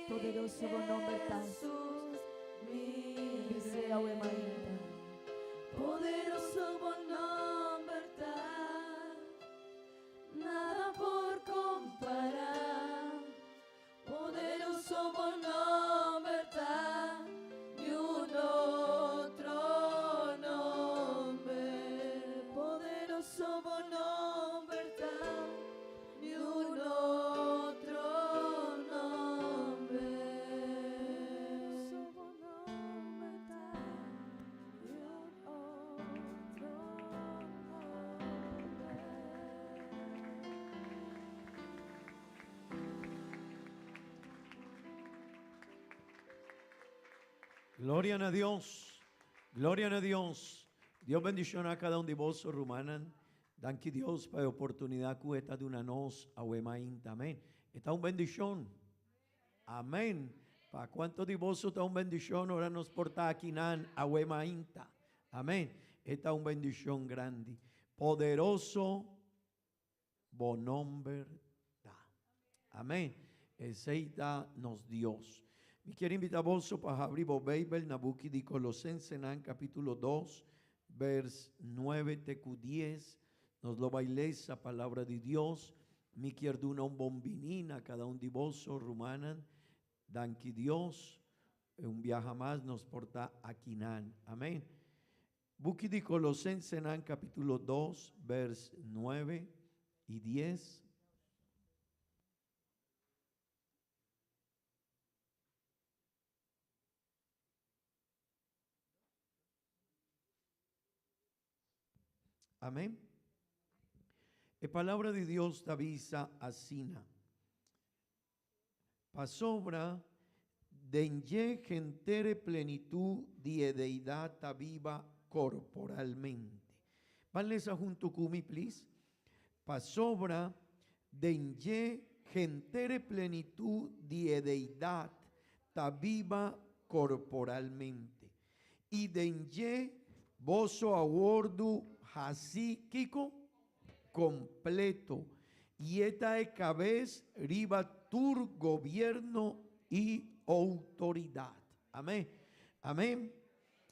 Poderoso bo nomber ta. Jesus, mi Bis'é awe mainta. Poderoso bo nomber ta, nada por compara. Poderoso bo nomber ta, niun otro nomber. Poderoso bo nomber ta, niun otro nomber. Poderoso bo nomber ta, niun otro nomber. Gloria na Dios. Gloria na Dios. Dios bendiciona cada un di boso, rumannan. Danki Dios pa e oportunidad cu e ta duna nos awe mainta. Amen. E ta un bendicion. Amen. Pa cuanto di boso ta un bendicion ora nos por ta akinan awe mainta. Amen. E ta un bendicion grandi. Poderoso Bo nomber ta. Amen. Esey ta nos Dios. Mi kier invita boso pa habri bo Bijbel na buki di Colosensenan capitulo dos vers nuebe te cu dies. Nos lo bay lesa palabra di Dios. Mi kier duna un bon bini na cada un di boso, rumannan. Danki Dios, un biaha mas nos por ta akinan. Amen. Buki di Colosensenan capitulo dos vers nuebe y dies. Amén. E palabra di Dios ta bisa asina, Pasobra den dje henter e plenitud di e Deidad ta biba corporalmente. Ban lesa hunto cu mi, please. Pasobra den dje henter e plenitud di e Deidad ta biba corporalmente. I den dje boso a wordu hasi kiko? Kompleto. I e ta e kabes riba tur gobierno i outoridat. Amen. Amen.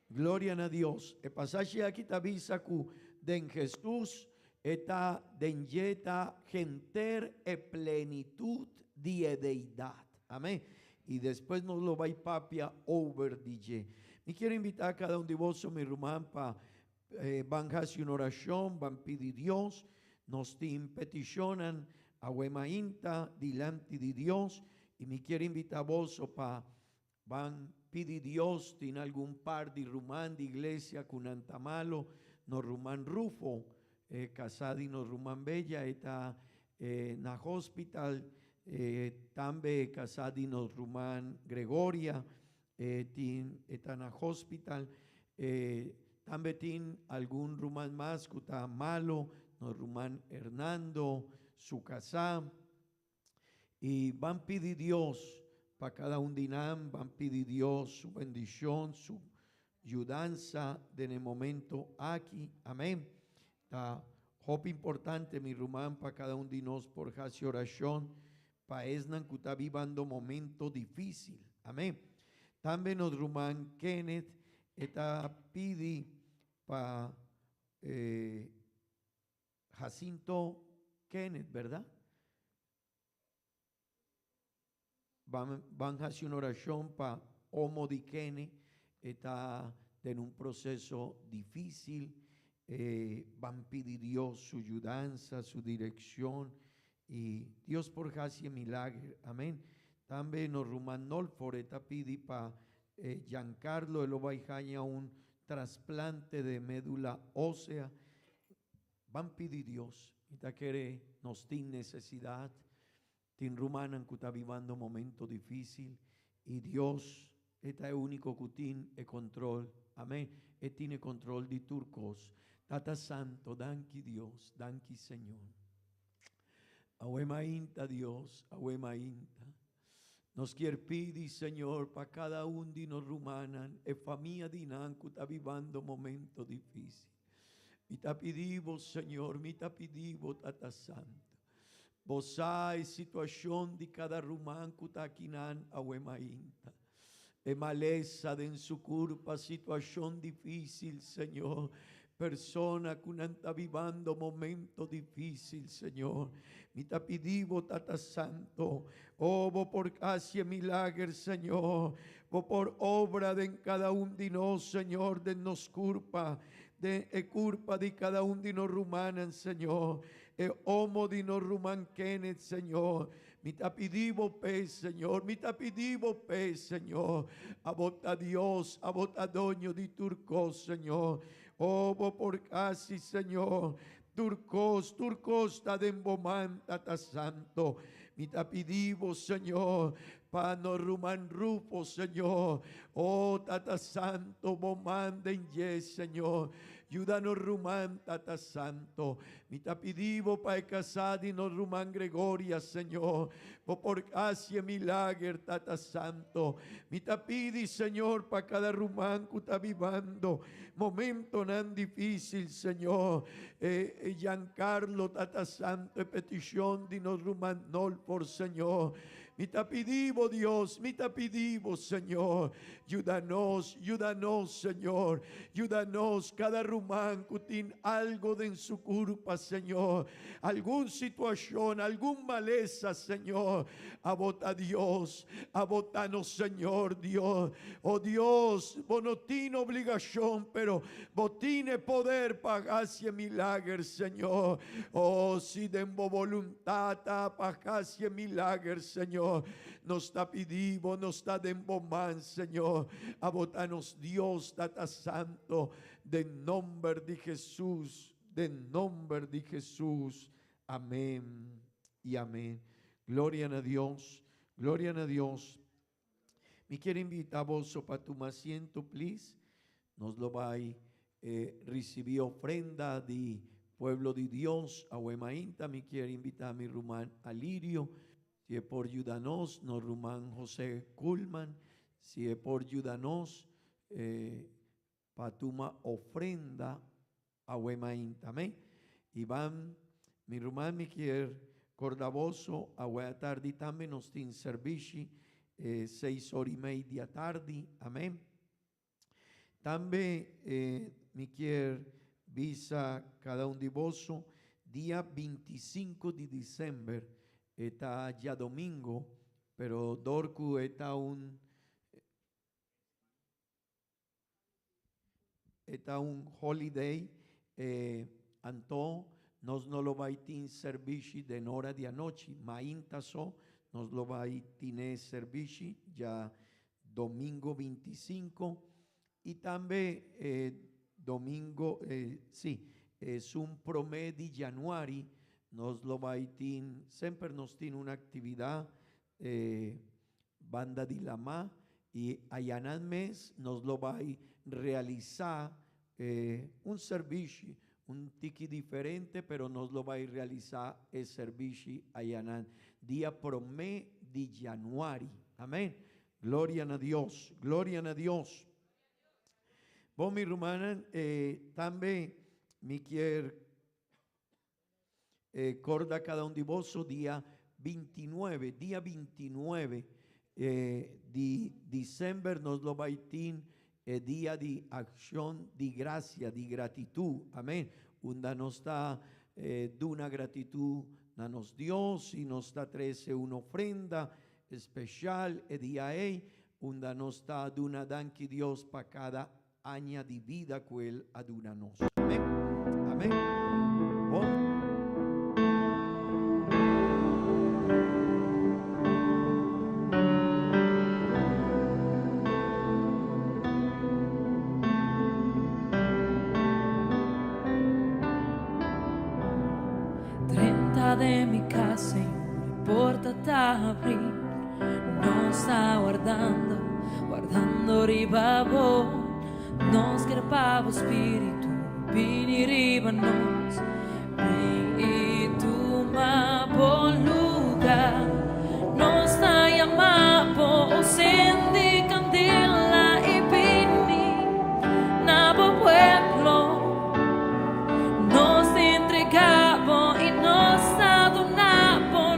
Gloria na Dios. E pasashi aki ta bisa ku den Hesus e ta den dje ta henter e plenitut di e Deidat. Amen. I despues nos lo bai papia over di dje. Mi kier invitá kada un di boso, mi ruman, pa ban hasi un orashon, ban pidi Dios. Nos tin petishonnan awe mainta dilanti di Dios i mi kier invitá boso pa ban pidi Dios. Tin algun par di ruman di iglesia ku nan ta malo. Nos ruman Rufo, kasá di nos ruman Bella, e ta na hospital. Tambe e kasá di nos ruman Gregoria, e tin e ta na hospital. Tambe tin algun ruman mas ku ta malo, nos ruman Hernando, su kasá. I ban pidi Dios pa kada un di nan, ban pidi Dios su bendishon, su yudansa den e momento aki. Amen. Ta hopi importante, mi ruman, pa kada un di nos por hasi orashon pa esnan ku ta bibando momento difisil. Amen. Tambe nos ruman Kenneth e ta pidi pa e Jacinto Kenneth, berdad? Ban ban haci un oracion pa omo di Kenneth, e ta den un proceso dificil, e ban pidi Dios su yudansa, su direccion y Dios por haci e milager, amen. Tambe nos ruman Nolfor e ta pidi pa Giancarlo, e lo bay haña un trasplante de medula osea. Ban pidi Dios. Mi ta kere nos tin necesidad. Tin rumannan cu ta bibando momento dificil y Dios e ta e unico cu tin e control. Amen. E tin e control di tur cos. Tata Santo, danki Dios, danki Señor. Awe mainta Dios, awe mainta. Nos kier pidi, Señor, pa cada un di nos rumannan, e famia di nan cu ta bibando momento dificil. Mi ta pidi Bo, Señor, mi ta pidi Bo, Tata Santo. Bo sa e situashon di kada ruman ku ta akinan awe mainta. E malesa den su kurpa, situashon difísil, Señor. Persona ku nan ta bibando momento difísil, Señor. Mi ta pidi Bo, Tata Santo, oh, Bo por hasi e milager, Señor. Bo por obra den kada un di nos, Señor, den nos kurpa, den e kurpa di kada un di nos rumannan, Señor. E omo di nos ruman Kenneth, Señor. Mi ta pidi Bo p'e, Señor. Mi ta pidi Bo p'e, Señor. Abo ta Dios, Abo ta doño di tur kos, Señor. Oh, Bo por hasi, Señor, tur kos, tur kos ta den Bo man, Tata Santo. Mi ta pidi Bo, Señor, pa nos ruman Rufo, Señor. Oh, Tata Santo, Bo man den dje, Señor. Yuda nos ruman, Tata Santo. Mi ta pidi Bo pa e kasá di nos ruman Gregoria, Señor. Bo por hasi e milager, Tata Santo. Mi ta pidi, Señor, pa kada ruman ku ta bibando momentonan difísil, Señor. E Giancarlo, Tata Santo, e petishon di nos ruman Nolfor, Señor. Mi ta pidi Bo, Dios, mi ta pidi Bo, Señor. Yuda nos, yuda nos, Señor. Yuda nos, kada ruman ku tin algo den su kurpa, Señor. Algun situashon, algun malesa, Señor. Abo ta Dios, Abo ta nos Señor, Dios. Oh Dios, Bo no tin obligashon, pero Bo tin e poder pa hasi e milager, Señor. Oh, si den Bo boluntat ta pa hasi e milager, Señor. Nos ta pidi Bo, nos ta den Bo man, Señor. Abo ta nos Dios, Tata Santo, den nomber di Jesus, den nomber di Jesus. Amén y amén. Gloria na Dios, gloria na Dios. Mi kier invita boso pa tuma asiento, please. Nos lo bai eh, ricibi ofrenda di pueblo di Dios. Awe mainta mi kier invita mi ruman Alirio, si e por yuda nos, nos ruman José Kulman, si e por yuda nos eh, pa tuma ofrenda awe mainta. Amén. Y ban, mi ruman, mi kier corda boso, awe atardi tambe nos tin servishi, eh, seis ora y media tardi. Amén. Tambe eh, mi kier bisa cada un di boso, dia 25 di december, e ta diadomingo, pero dor cu e ta un E ta un holiday, e anto nos no lo bai tin servishi den ora di anochi, mainta so nos lo bai tine servishi dja domingo 25 y tambe e domingo, e si, esun prome di januari nos lo bai tin, semper nos tin un actividad e banda di lamá i ayanan mes nos lo bai realisá un servishi un tiki diferente pero nos lo bai realisá e servishi ayanan dia promé di januari. Amén. Gloria na Dios, gloria na Dios. Bon mi rumannan, tambe mi kier Corda cada un di boso dia 29, dia 29 di december nos lo bay tin e dia di accion di gracia, di gratitud. Amen. Unda nos ta duna gratitud na nos Dios y nos ta trece un ofrenda especial e dia ey, unda nos ta duna danki Dios pa cada Aña di bida ku El a duna nos. Amén. Amén. Bon. Drenta den mi cas, Señor, e porta ta abrí. Nos ta wardando, wardando riba bo. Nos kier pa bo spiritu bini riba nos. Bin i tuma bo lugar. Nos ta yama bo, sendi kandela i bini na bo pueblo. Nos ta entrega bo i nos ta duna bo.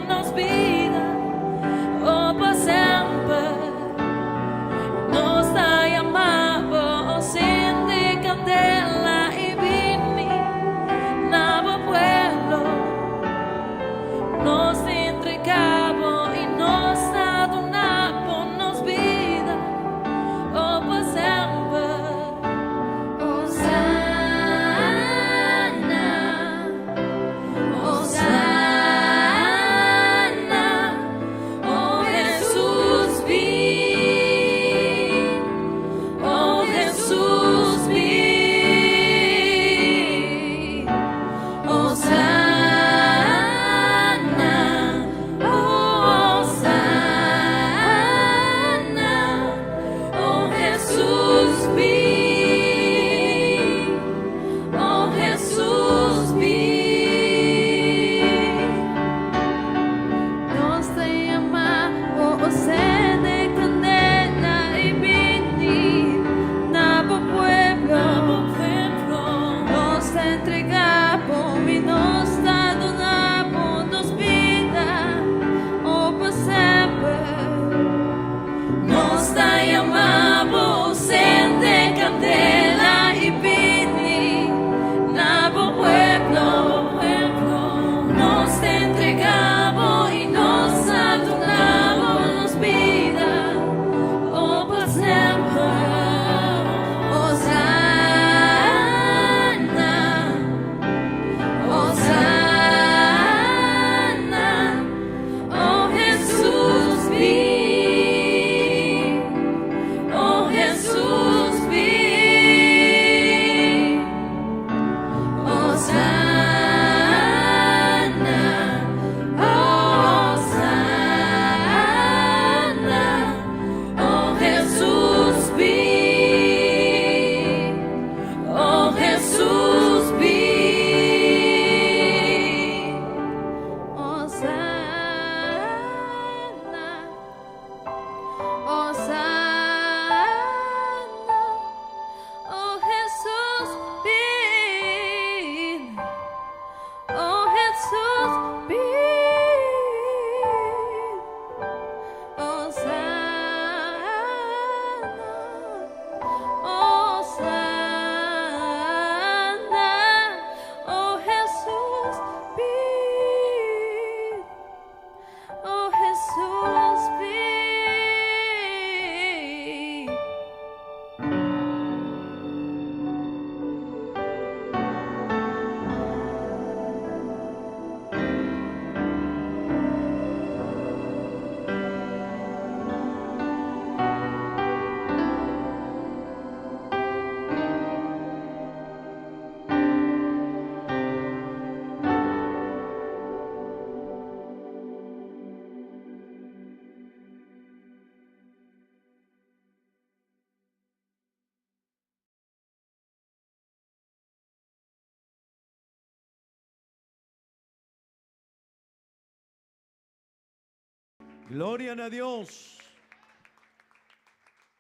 Gloria na Dios.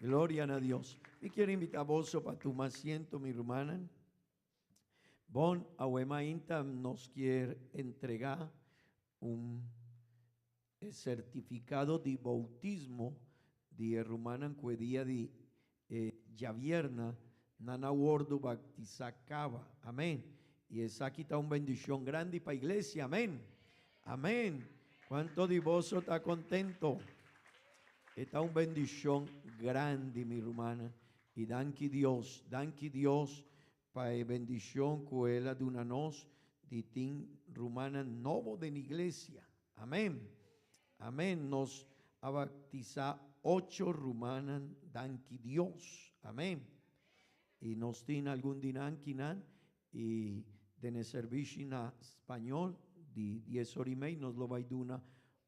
Gloria na Dios. Mi kier invita boso pa tuma asiento, mi rumannan. Bon, awe mainta nos kier entrega un certificado di bautismo di e rumannan cu e dia di e djavierna nan a wordo bautisá caba. Amén. Y esaki ta un bendicion grandi pa iglesia. Amén. Amén. Cuanto di boso ta contento? E ta un bendicion grandi, mi rumannan. Y danki Dios, danki Dios pa e bendicion cu El a duna nos di tin rumannan nobo den iglesia. Amén. Amén. Nos a bautisá ocho rumannan, danki Dios. Amén. Y nos tin algun di nan kinan y den e servishi na spañol di dies ora y mei nos lo bay duna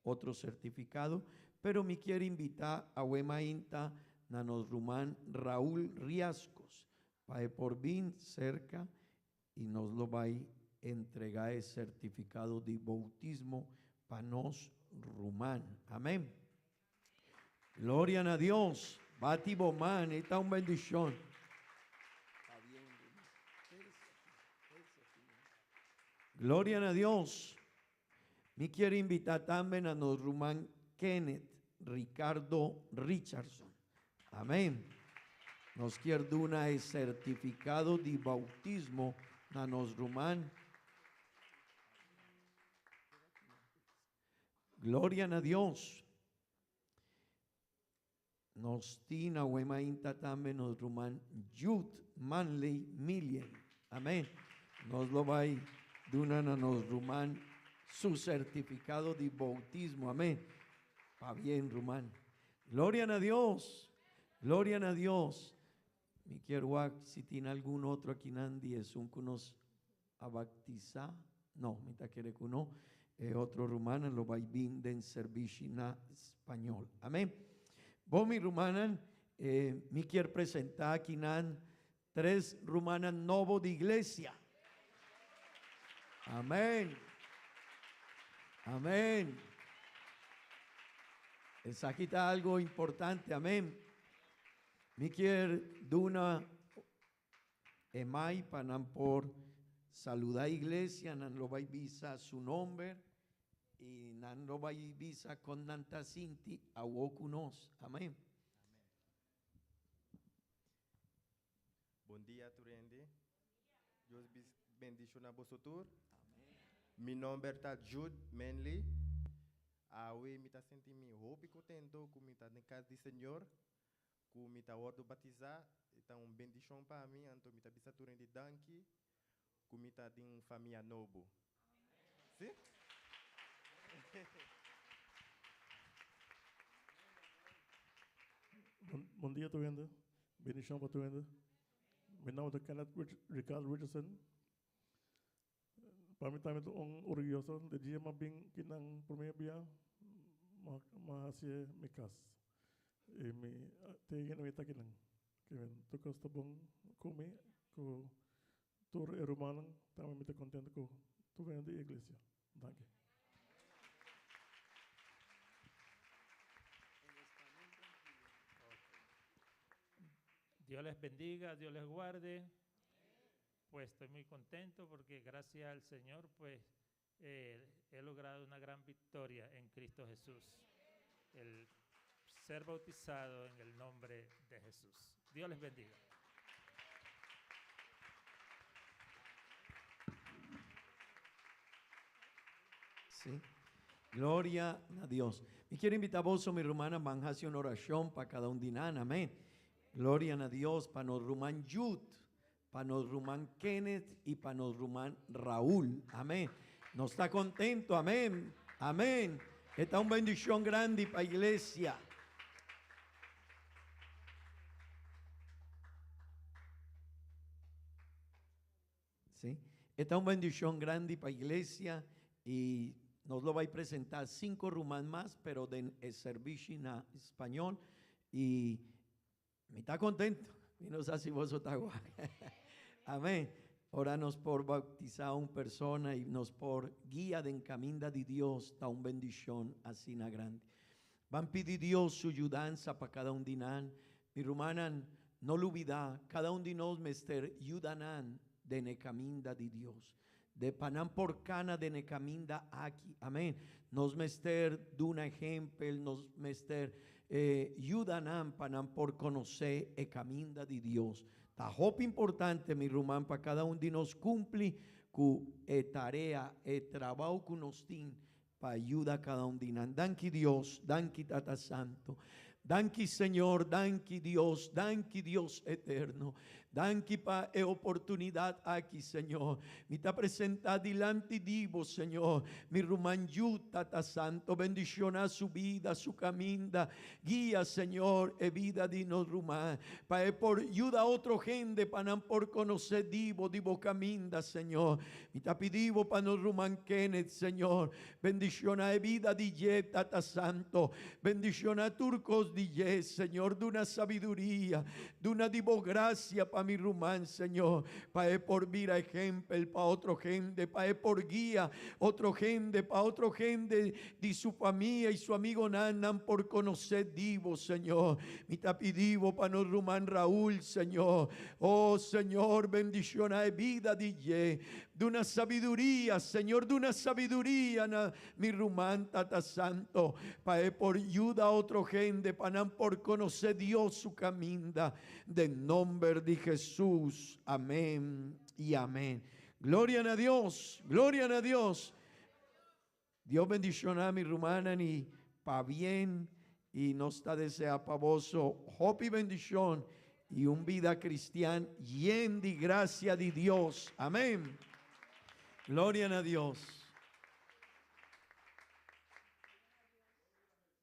otro certificado. Pero mi kier invita awe mainta na nos ruman Raul Riascos pa e por bin cerca y nos lo bay entrega e certificado di bautismo pa nos ruman. Amén. Gloria na Dios. Bati bo man, e ta un bendicion. Gloria na Dios. Mi kier invita tambe na nos ruman Kenneth Ricardo Richardson. Amén. Nos kier duna e certificado di bautismo na nos ruman. Gloria na Dios. Nos tin awe mainta tambe nos ruman Jude Manley Millian. Amén. Nos lo bai duna na nos ruman su certificado di bautismo. Amén. Pabien ruman. Gloria na Dios. Gloria na Dios. Mi kier wak si tin algun otro akinan di esun ku nos a baktisa. No, mi ta kere ku no. E otro rumannan lo bai bin den serbishi na spañol. Amen. Bo mi rumannan, mi kier presenta akinan tres rumannan nobo di iglesia. Amen. Amen. Esaki ta algo importante. Amen. Mi kier duna e mai pa nan por saluda iglesia, nan lo bai bisa su nomber y nan lo bai bisa con nan ta sinti awo cu nos. Amen. Bon dia tur hende. Dios bendiciona boso tur. Mi nomber ta Jude Manley. Awe mi ta sinti mi hopi contento cu mi ta den cas di Señor. Ku mi ta wòrdu batisá e ta un bendishon pa mi, anto mi ta bisa tur hende danki ku mi ta den un famia nobo. Sí? Bon dia tur hende, bendishon pa tur hende. Mi nòmber ta Kenneth Ricardo Richardson. Pa mi tambe ta un orguyoso de dia m'a bin kinan prome bia m'a hacié mi cas y mi te hende mi ta kinan. Tur cos ta bon cu mi cu tur e rumannan tambe mi ta contento cu tur hende di iglesia. Danki. Dios les bendiga, Dios les guarde. Pues estoy muy contento porque gracias al Señor pues eh, he logrado una gran victoria en Cristo Jesús. El ser bautizado en el nombre de Jesús. Dios les bendiga. Sí. Gloria na Dios. Mi kier invita boso, mi rumannan, ban haci un oracion pa cada un di nan. Amén. Gloria na Dios pa nos ruman Jude, pa nos ruman Kenneth y pa nos ruman Raúl. Amén. Nos ta contento. Amén. Amén. E ta un bendicion grandi pa iglesia. Sí. E ta un bendicion grandi pa iglesia y nos lo bay presenta cinco ruman mas, pero den e servicio na español y Mi ta contento. Mi no sa si boso ta igual. Amén. Ora nos por bautisa un persona y nos por guia den caminda di Dios ta un bendicion asina grandi. Ban pidi Dios su yudansa pa kada un di nan. Mi rumannan, no lubidá, kada un di nos mester yuda nan den e kaminda di Dios. De pa nan por kana den e kaminda aki. Amén. Nos mester duna ehempel, nos mester yuda nan pa nan por konosé e kaminda di Dios. Ta hopi importante, mi ruman, pa kada un di nos kumpli ku e tarea, e trabou ku nos tin pa yuda kada un di nan. Danki Dios, danki Tata Santo. Danki Señor, danki Dios, danki Dios eterno. Danki pa e oportunidad aki, Señor. Mi ta presenta dilanti di Bo, Señor, mi ruman yu, Tata Santo. Bendiciona su bida, su caminda. Guia, Señor, e bida di nos ruman, pa e por yuda otro hende pa nan por conoce di Bo, di Bo caminda, Señor. Mi ta pidi Bo pa nos ruman Kenneth, Señor. Bendiciona e bida di dje, Tata Santo. Bendiciona tur cos di dje, Señor. Duna sabiduria, duna di Bo gracia pa mi ruman, Señor, pa e por bira ehempel pa otro hende, pa e por guia otro hende, pa otro hende di su famia y su amigonan nan por conoce di Bo, Señor. Mi ta pidi Bo pa nos ruman Raul, Señor. Oh, Señor, bendiciona e bida di dje. Duna sabiduria, Señor, duna sabiduria na mi ruman, Tata Santo, pa e por yuda otro hende, pa nan por conoce Dios su caminda. Den nomber di Jesus. Amen y amen. Gloria na Dios, gloria na Dios. Dios bendiciona mi rumannan y pabien y nos ta desea pa boso hopi bendicion y un bida cristian yen di gracia di Dios. Amen. Gloria na Dios.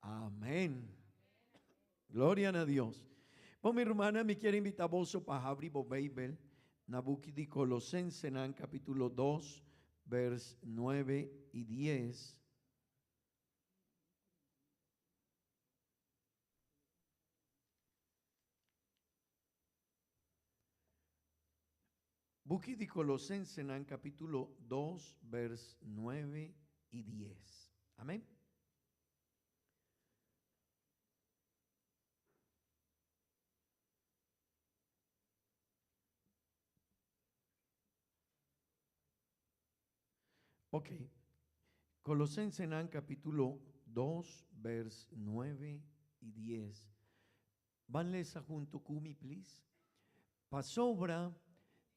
Amen. Gloria na Dios. Bon, mi rumannan, mi kier invita boso pa habri bo Bijbel na buki di Colosensenan capitulo 2, vers 9 y 10. Buki di Colosensenan capitulo 2, vers 9 y 10. Amen. Ok. Colosensenan capítulo 2, vers 9 y 10. Ban lesa hunto cu mi, please. Pasobra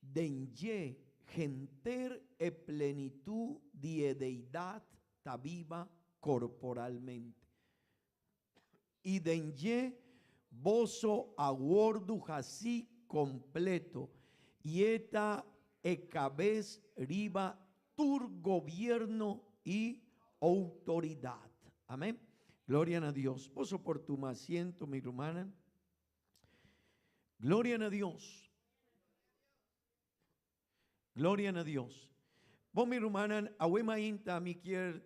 den dje henter e plenitud di e deidad ta biba corporalmente. I den dje boso a wordu hasí kompleto, i e ta e kabes riba tur gobierno i outoridat. Amén. Gloria na Dios. Boso por tuma asiento, mi rumannan. Gloria na Dios. Gloria na Dios. Bon mi rumannan, awe mainta mi kier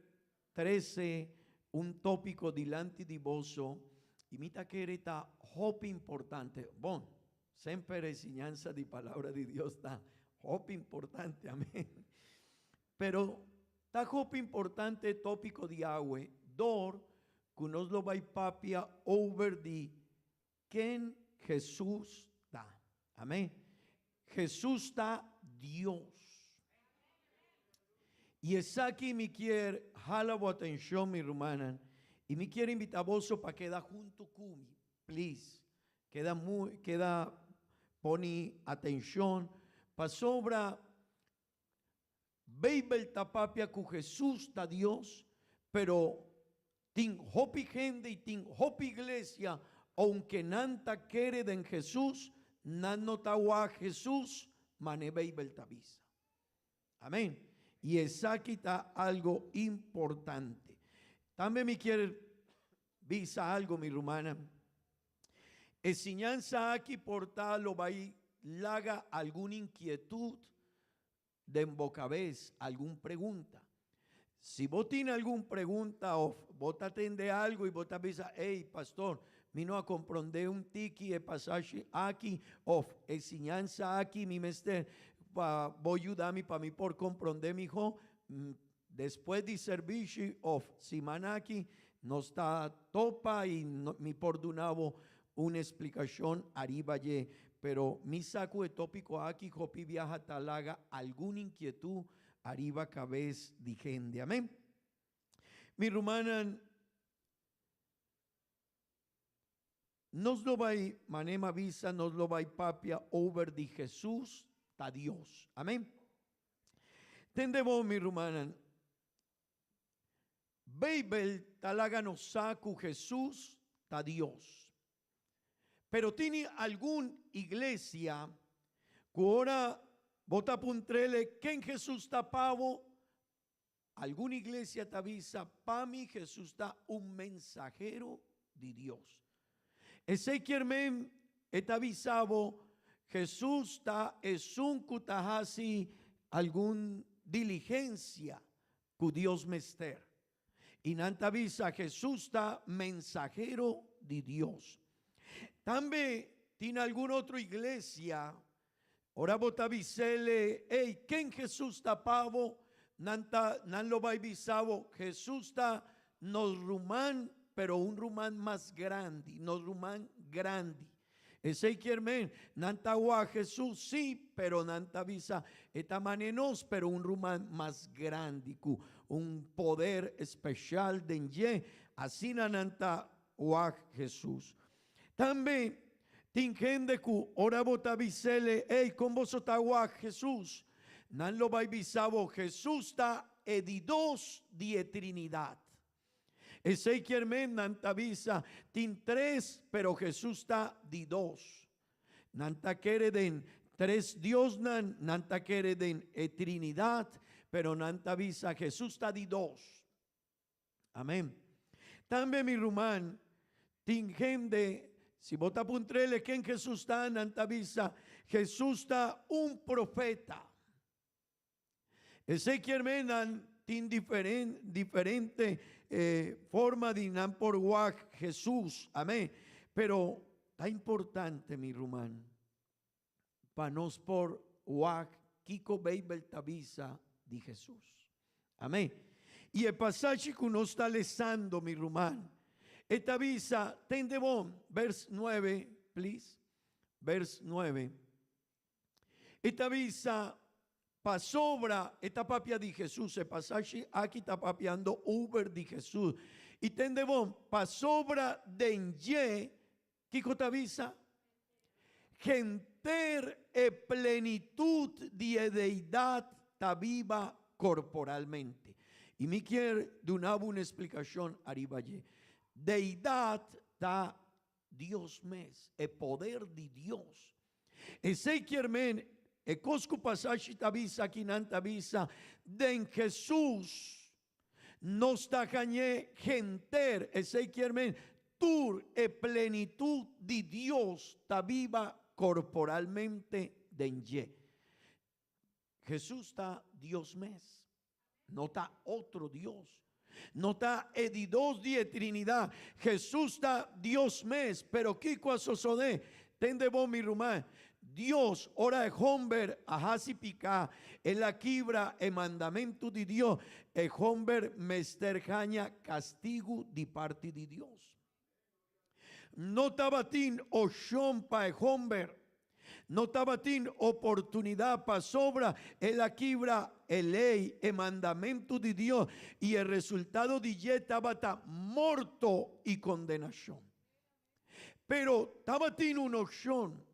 trece un topico dilanti di boso y mi ta kere ta hopi importante. Bon, semper e siñansa di palabra di Dios ta hopi importante, amen. Pero ta hopi importante e topico di awe door cu nos lo bay papia over di Ken Hesus ta. Amén. Hesus ta Dios. Y esaki mi kier hala bo atencion, mi rumannan, y mi kier invita boso pa keda hunto cu mi. Please, keda muy, keda poni atencion, pasobra Beibel ta papia ku Hesus ta Dios, pero tin hopi hende i tin hopi iglesia ounke nan ta kere den Hesus, nan no ta wak Hesus mane Beibel ta bisa. Amen. I esaki ta algo importante. Tambe mi kier bisa algo mi rumannan. E siñansa aki por ta lo bai laga algun inkietut den bo kabes, algun pregunta. Si bo tin algun pregunta of bo ta tende algo y bo ta bisa, Ey, pastor, mi no a comprende un tiki e pasashi aki of e siñansa aki, mi mester pa bo yuda mi pa mi por comprende miho, despues di servishi of siman aki, Nos ta topa i mi por duna bo un esplikashon ariba dje, pero mi sa ku e tópiko aki hopi biaha ta laga algun inkietut ariba kabes di hende. Amén. Mi rumannan, nos lo bai, manera mi a bisa, nos lo bai papia over di Jesus ta Dios. Amén. Tende bo, mi rumannan, Beibel ta laga nos sa ku Hesus ta Dios. Pero tini algun iglesia ku ora bo ta puntr'el ken Hesus ta pa bo, algun iglesia ta bisa, Pa mi Hesus ta un mensahero di Dios. Esei kier men e ta bisa bo Hesus ta esun ku ta hasi algun diligensia ku Dios mester. I nan ta bisa Hesus ta mensahero di Dios. Tambe tin algun otro iglesia, ora bo ta bis'el, Ey, ken Hesus ta pa bo? Nan ta, nan lo bai bisa bo, Hesus ta nos ruman, pero un ruman mas grandi, nos ruman grandi. Esei kier men, nan ta wak Hesus, sí, pero nan ta bisa, e ta mane nos, pero un ruman mas grandi, ku un poder espeshal den dje, asina nan ta wak Hesus. Tambe, tin hende ku ora bo ta bis'el, Ey, kon boso ta wak Hesus? Nan lo bai bisa bo, Hesus ta e di dos di e Trinidat. Esei kier men nan ta bisa tin tres pero Jesus ta di dos. Nan ta kere den tres Diosnan, nan ta kere den e Trinidad, pero nan ta bisa Jesus ta di dos. Amen. Tambe mi ruman, tin hende, si bo ta puntr'el ken Jesus ta, nan ta bisa Jesus ta un profeta. Esei kier men nan tin diferente forma di nan por wak Jesus. Amen. Pero ta importante, mi ruman, pa nos por wak kiko Beibel ta bisa di Jesus. Amen. I e pasashi ku nos ta lesando, mi ruman, e ta bisa, tende bon, vers nuebe, please, vers nuebe. E ta bisa, Pasobra e ta papia di Hesus. E pasashi aki ta papiando over di Hesus. I tende bon, pasobra den dje, kiko ta bisa? Henter e plenitut di e Deidat ta biba korporalmente. I mi kier duna bo un esplikashon ariba dje. Deidat ta Dios mes, e poder di Dios. Esei kier men, e kos ku pasashi ta bisa aki nan ta bisa, den Hesus nos ta hañ'é henter, esei kier men, tur e plenitut di Dios ta biba korporalmente den dje. Hesus ta Dios mes. No ta otro Dios. No ta e di dos di e Trinidad. Hesus ta Dios mes. Pero kiko a sosodé? Tende bon, mi ruman. Dios, ora e homber a hasi piká, el a kibra e mandamentu di Dios. E homber mester haña kastigu di parti di Dios. No tabatin opshon pa e homber. No tabatin oportunidat pasobra el a kibra e lei, e mandamentu di Dios, i e resultado di dje tabata morto i kondenashon. Pero tabatin un opshon.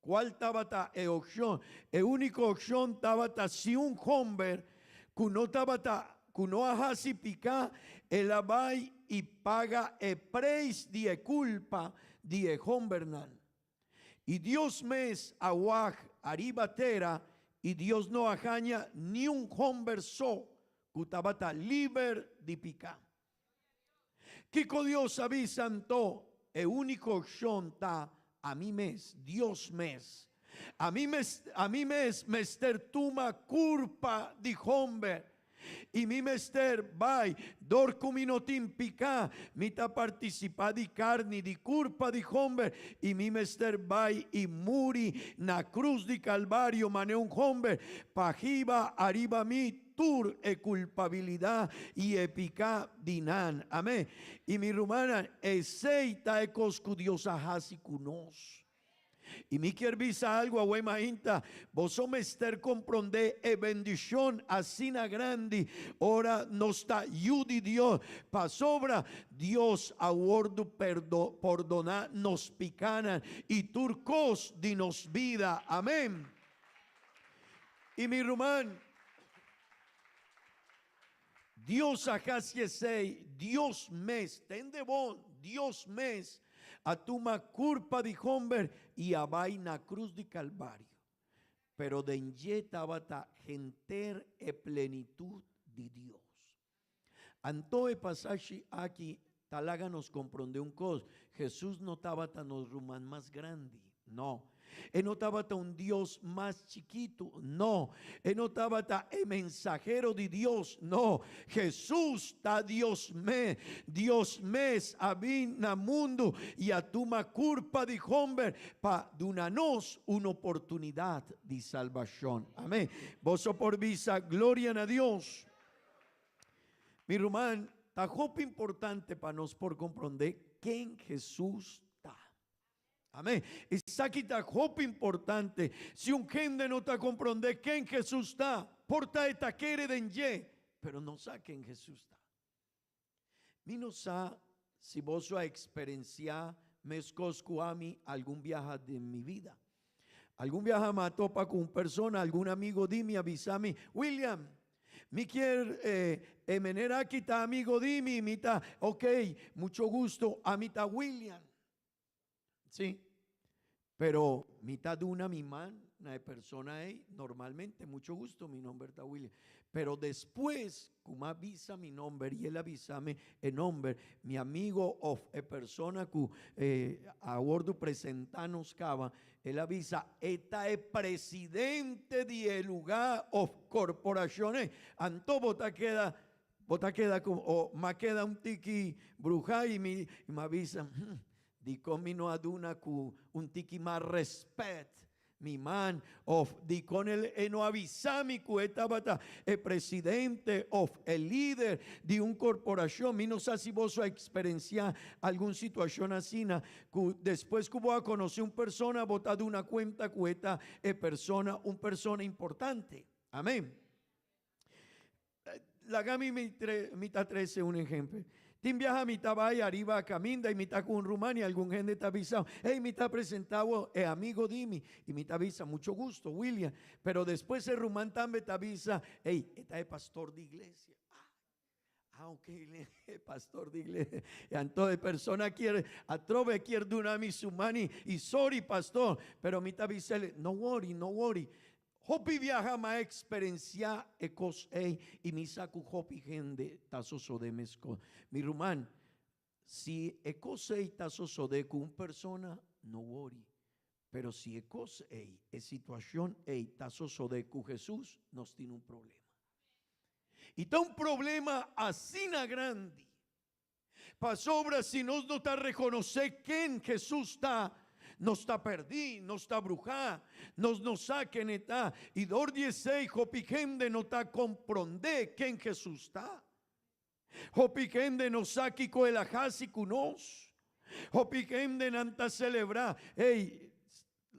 Kual tabata e opshon? E úniko opshon tabata si un homber ku no tabata ku no a hasi piká, el a bai i paga e preis di e kulpa di e hombernan. I Dios mes a wak ariba tera i Dios no a haña niun homber so ku tabata liber di piká. Kiko Dios a bisa anto? E úniko opshon ta ami mes, Dios mes. Ami mes, ami mes mester tuma kurpa di homber i mi mester bai dor ku mi no tin piká, mi ta partisipá di karni di kurpa di homber i mi mester bai i muri na krus di Kalvario manera un homber pa hiba ariba mi. tur e kulpabilidat i e piká di nan. Amén. I mi rumannan, esei ta e kos ku Dios a hasi ku nos. I mi kier bisa algu awe mainta, boso mester komprondé e bendishon asina grandi ora nos ta yu di Dios, pasobra Dios a wòrdu pordoná nos pikánan i tur kos di nos bida. Amén. I mi ruman, Dios a hasi esei, Dios mes, tende bon, Dios mes a tuma kurpa di homber i a bai na krus di Kalvario. Pero den dje tabata henter e plenitut di Dios. Anto e pasashi aki ta laga nos komprondé un kos, Hesus no tabata nos ruman mas grandi, no. E no tabata un dios mas chikitu, no. E no tabata e mensahero di Dios, no. Hesus ta Dios mes. Dios mes a bin na mundu i a tuma kurpa di homber pa duna nos un oportunidat di salbashon. Amen. Boso por bisa, Gloria na Dios. Mi ruman, ta hopi importante pa nos por komprondé ken Hesus ta. Amén. Esaki ta hopi importante. Si un hende no ta komprondé ken Hesus ta, por ta e ta kere den dje, pero no sa ken Hesus ta. Mi no sa si boso a eksperensiá meskos ku ami algun biaha den mi bida. Algun biaha mi a topa ku un persona, algun amigo di mi a bisa mi, William, mi kier e manera aki ta amigo di mi, mi ta, ok, mucho gusto, ami ta William. Sí, pero mi ta duna mi man na e persona ei, normalmente, mucho gusto, mi nomber ta William. Pero despues ku m'a bisa mi nomber i el a bisa mi e nomber, mi amigo of e persona ku a wordu presentá nos kaba, el a bisa, e ta e presidente di e lugá of korporashon ei. Anto bo ta keda, bo ta keda ku, o m'a keda un tiki bruhá i mi m'a bisa, Hm, Dikon mi no a duna ku un tiki mas rèspèt mi man? Òf dikon el e no a bisa mi ku e tabata e presidente òf e lider di un korporashon? Mi no sa si boso a eksperensiá algun situashon asina, ku despues ku bo a konosé un persona bo ta duna kuenta ku e ta e persona un persona importante. Amén. Laga mi mi ta trece un ehempel. Tin biaha mi ta bai ariba caminda y mi ta cu un ruman y algun hende ta bisa, hey, mi ta presenta bo e amigo di mi. Y mi ta bisa, mucho gusto, William. Pero despues e ruman tambe ta bisa, hey, e ta e pastor di iglesia. Ah, ok, e pastor di iglesia. Y anto e persona kier, atrobe kier duna mi su man y sorry pastor, pero mi ta bisa, no worry, no worry. Hopi biaha m'a eksperensiá e kos ei i mi sa ku hopi hende ta sosodé meskos. Mi ruman, si e kos ei ta sosodé ku un persona, no wori. Pero si e kos ei, e situashon ei ta sosodé ku Hesus, nos tin un problema. I ta un problema asina grandi. Pasobra si nos no ta rekonosé ken Hesus ta, nos ta pèrdí, nos ta bruhá, nos no sa ken e ta. I dor di esei hopi hende no ta komprondé ken Hesus ta. Hopi hende no sa kiko el a hasi ku nos. Hopi hende nan ta selebrá, Ey,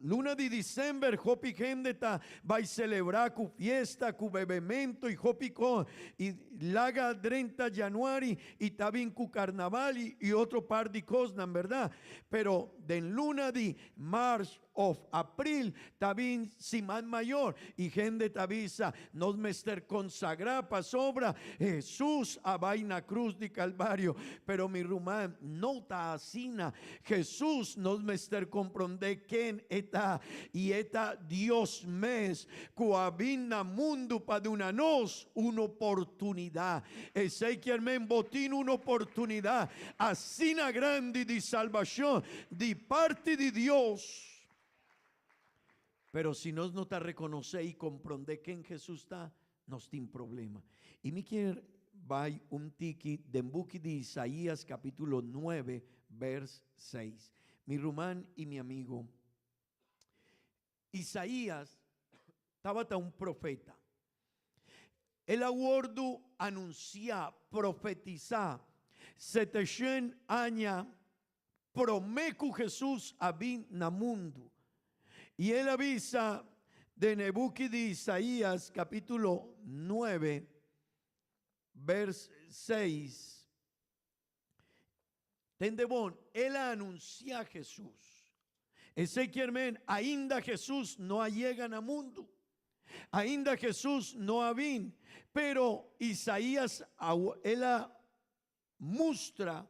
Luna di december hopi hende ta bai celebra cu fiesta, cu bebemento y hopi cos y laga drenta januari y ta bin cu carnaval y otro par di cosnan berdad. Pero den luna di mars of april ta bin siman mayor y hende ta bisa nos mester consagra pasobra Jesus a bai na cruz di calvario. Pero mi ruman no ta asina. Hesus nos mester komprondé ken e ta, i e ta Dios mes ku a bin na mundu pa duna nos un oportunidat. Esei kier men bo tin un oportunidat asina grandi di salbashon di parti di Dios. Pero si nos no ta rekonosé i komprondé ken Hesus ta, nos tin problema. I mi kier bai un tiki den buki di Isaías capítulo nuebe vers seis. Mi ruman i mi amigo, Isaías tabata un profeta. El a wordu anunsiá, profetisá, seteshen aña promé ku Hesus a bin na mundu. I el a bisa den e buki di Isaías kapítulo nuebe, bers seis, Tende bon, el a anunsiá Hesus. Esei kier men, ainda Hesus no a yega na mundu. Ainda Hesus no a bin. Pero Isaías a, el a mustra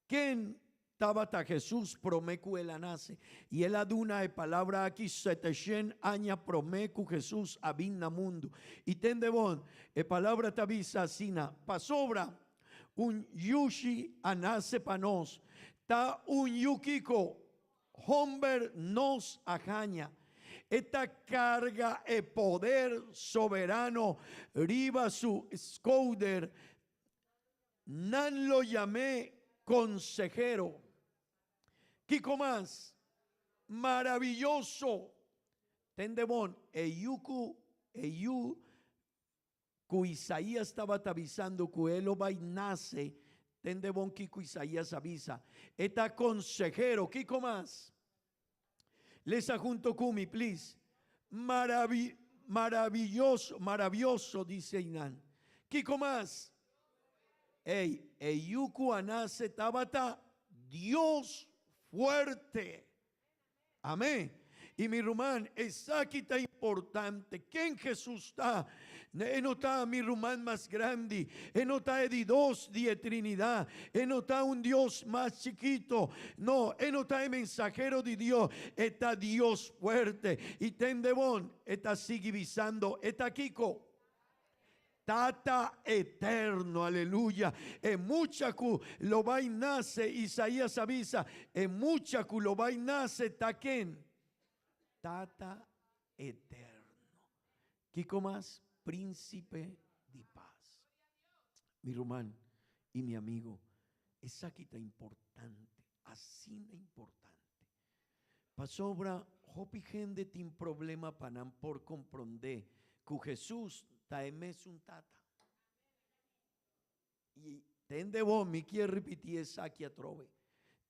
ken tabata Hesus promé ku el a nase. I el a duna e palabra aki seteshen aña promé ku Hesus a bin na mundu. I tende bon, e palabra ta bisa asina, Pasobra Un yushi a nase pa nos. Ta un yu kiko? Homber nos a haña. E ta karga e poder soberano riba su skouder. Nan lo yam'é Konsehero. Kiko mas? Maraviyoso! Tende bon, e yu ku e yu Ku Isaías tabata bisando ku e lo bai nase, tende bon kiko Isaías a bisa. E ta konsehero, kiko mas? Lesa hunto ku mi, please. Maravi, maraviyoso, maravioso, dice einan. Kiko mas? Ey, e yu ku a nase tabata Dios fuerte. Amén. Y mi ruman, esaki ta importante. Ken Jesús ta? E no ta mi ruman mas grandi. E no ta e di dos di e Trinidad. E no ta un Dios mas chikito. No, e no ta e mensahero di Dios. E ta Dios fuerte. Y tende bon, e ta sigui bisando, e ta kiko? Tata eterno, aleluya. E mucha ku lo bai nase, Isaías a bisa, e mucha ku lo bai nase ta ken? Tata eterno. Kiko mas? Príncipe di paz. Mi ruman i mi amigo, esaki ta importante, asina importante. Pasobra hopi hende tin problema pa nan por komprondé ku Hesus ta e mesun Tata. I tende bo, mi kier ripití esaki atrobe.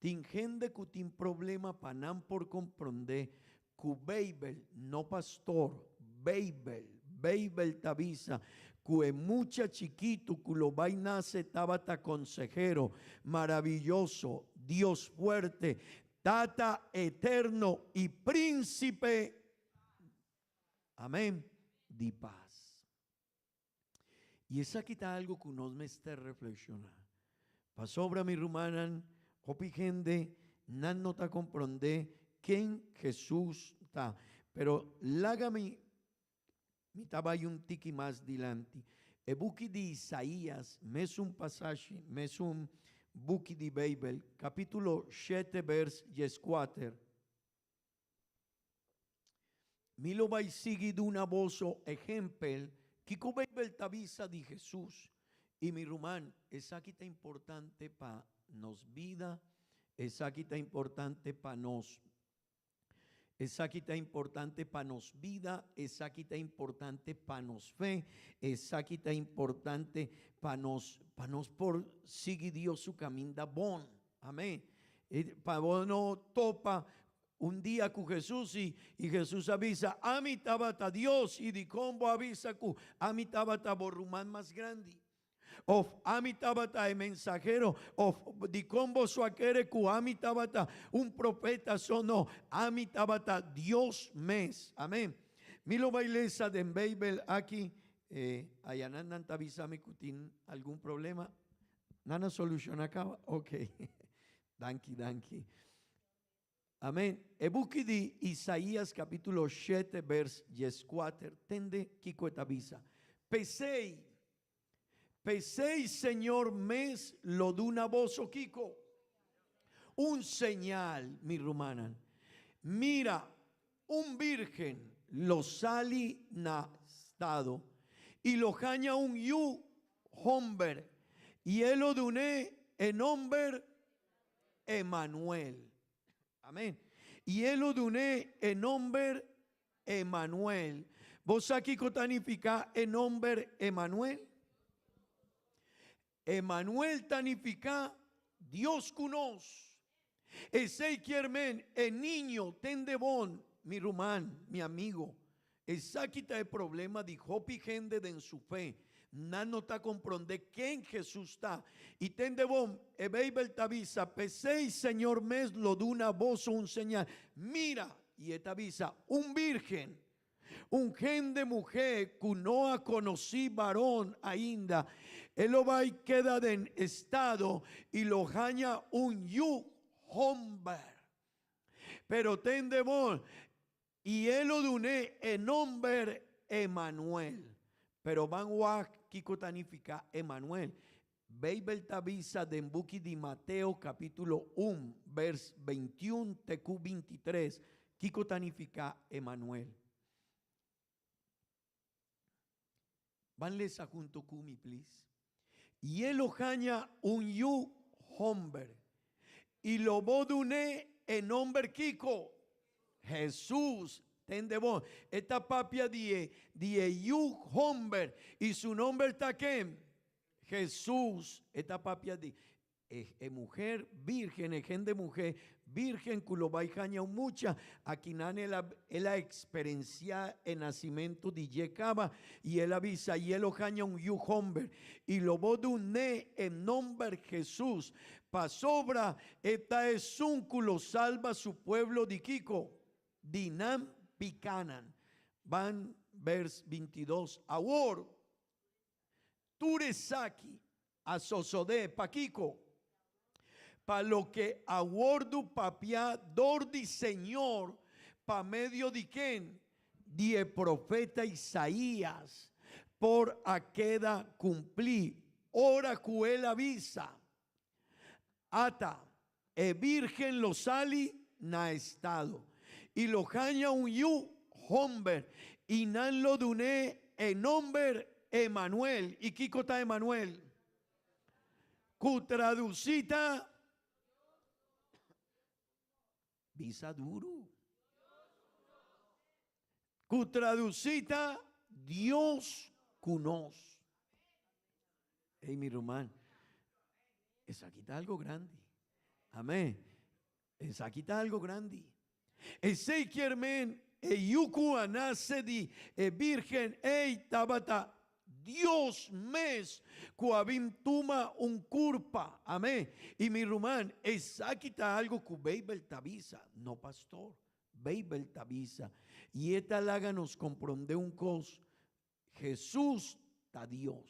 Tin hende ku tin problema pa nan por komprondé ku Beibel, no pastor, Beibel, Beibel ta bisa ku e mucha chikitu ku lo bai nase tabata konsehero maraviyoso, Dios fuerte, Tata eterno i Prínsipe, amén, di pas. I esaki ta algu ku nos mester reflekshoná. Pasobra, mi rumannan, hopi hende nan no ta komprondé ken Hesus ta. Pero laga mi Mi ta bai un tiki mas dilanti. E buki di Isaías, mesun pasashi, mesun buki di Beibel, kapítulo shete bers dieskuater. Mi lo bai sigui duna boso ehempel kiko Beibel ta bisa di Hesus. I mi ruman, esaki ta importante pa nos bida, esaki ta importante pa nos Esaki ta importante pa nos bida, esaki ta importante pa nos fe, esaki ta importante pa nos, pa nos por sigui Dios su caminda bon. Amén. Pa bo no topa un dia cu Jesús y, y Jesús a bisa, ami tabata Dios y dicon bo a bisa cu ami tabata bo ruman mas grandi. Of ami tabata e mensahero, of dikon boso a kere ku ami tabata un profeta so? No, ami tabata Dios mes. Amen. Mi lo bai lesa den Beibel aki, eh, ayanan nan ta bisa mi ku tin algun problema. Nan a soluciona kaba? Ok. Danki, danki. Amen. E buki di Isaías capítulo shete vers dieskuater, tende kiko e ta bisa, P'esei, p'esei Señor mes lo duna boso kiko? Un señal, mi rumannan. Mira, un bírgen lo sali na stado i lo haña un yu homber, i e lo dun'é e nomber Emanuel. Amén. I e lo dun'é e nomber Emanuel. Bo sa kiko ta nifiká e nomber Emanuel? Emanuel ta nifiká Dios ku nos. Esei kier men e niño tende bon, mi ruman, mi amigo. Esaki ta e problema di hopi hende den su fe. Nan no ta komprondé ken Hesus ta. I tende bon, e Beibel ta bisa, P'esei Señor mes lo duna boso un señal. Mira! I e ta bisa, Un bírgen, un hende muhé ku no a konosí baron ainda, e lo bai keda den estado i lo haña un yu hòmber. Pero tende bon, I e lo dun'é e nomber Emanuel. Pero ban wak kiko ta nifiká Emanuel. Beibel ta bisa den buki di Mateo kapítulo un, bèrs 21 te ku 23 kiko ta nifiká Emanuel. Ban lesa hunto ku mi, please. I e lo haña un yu homber, i lo bo dun'é e nomber kiko? Hesus. Tende bon, e ta papia di e di e yu homber, i su nomber ta ken? Hesus. E ta papia di E e muher virgen, e hende muhe virgen ku lo bai haña un mucha, akinan el a el a eksperensiá e nasimentu di dje kaba, i el a bisa, I e lo haña un yu hòmber, i lo bo dun'é e nòmber Hesus, pasobra e ta esun ku lo salba su pueblo di kiko? Di nan pikánan. Ban bèrs 22 awor. Tur esaki a sosodé pakiko? Pa loke a wordu papiá dor di Señor pa medio di ken? Di e profeta Isaías, por a keda kumplí ora ku el a bisa, Ata, e bírgen lo sali na estado, i lo haña un yu hòmber, i nan lo dun'é e nòmber Emanuel. I kiko ta Emanuel? Ku tradusí ta Bisa duru. Ku tradusí ta Dios ku nos. Ey, mi ruman, esaki ta algo grandi. Amén. Esaki ta algo grandi. Esey kier men e yu ku a nase di e Birgen ey tabata Dios mes ku a bin tuma un kurpa. Amén. I mi ruman, esaki ta algo ku Beibel ta bisa, no pastor. Beibel ta bisa. I e ta laga nos komprondé un kos, Hesus ta Dios.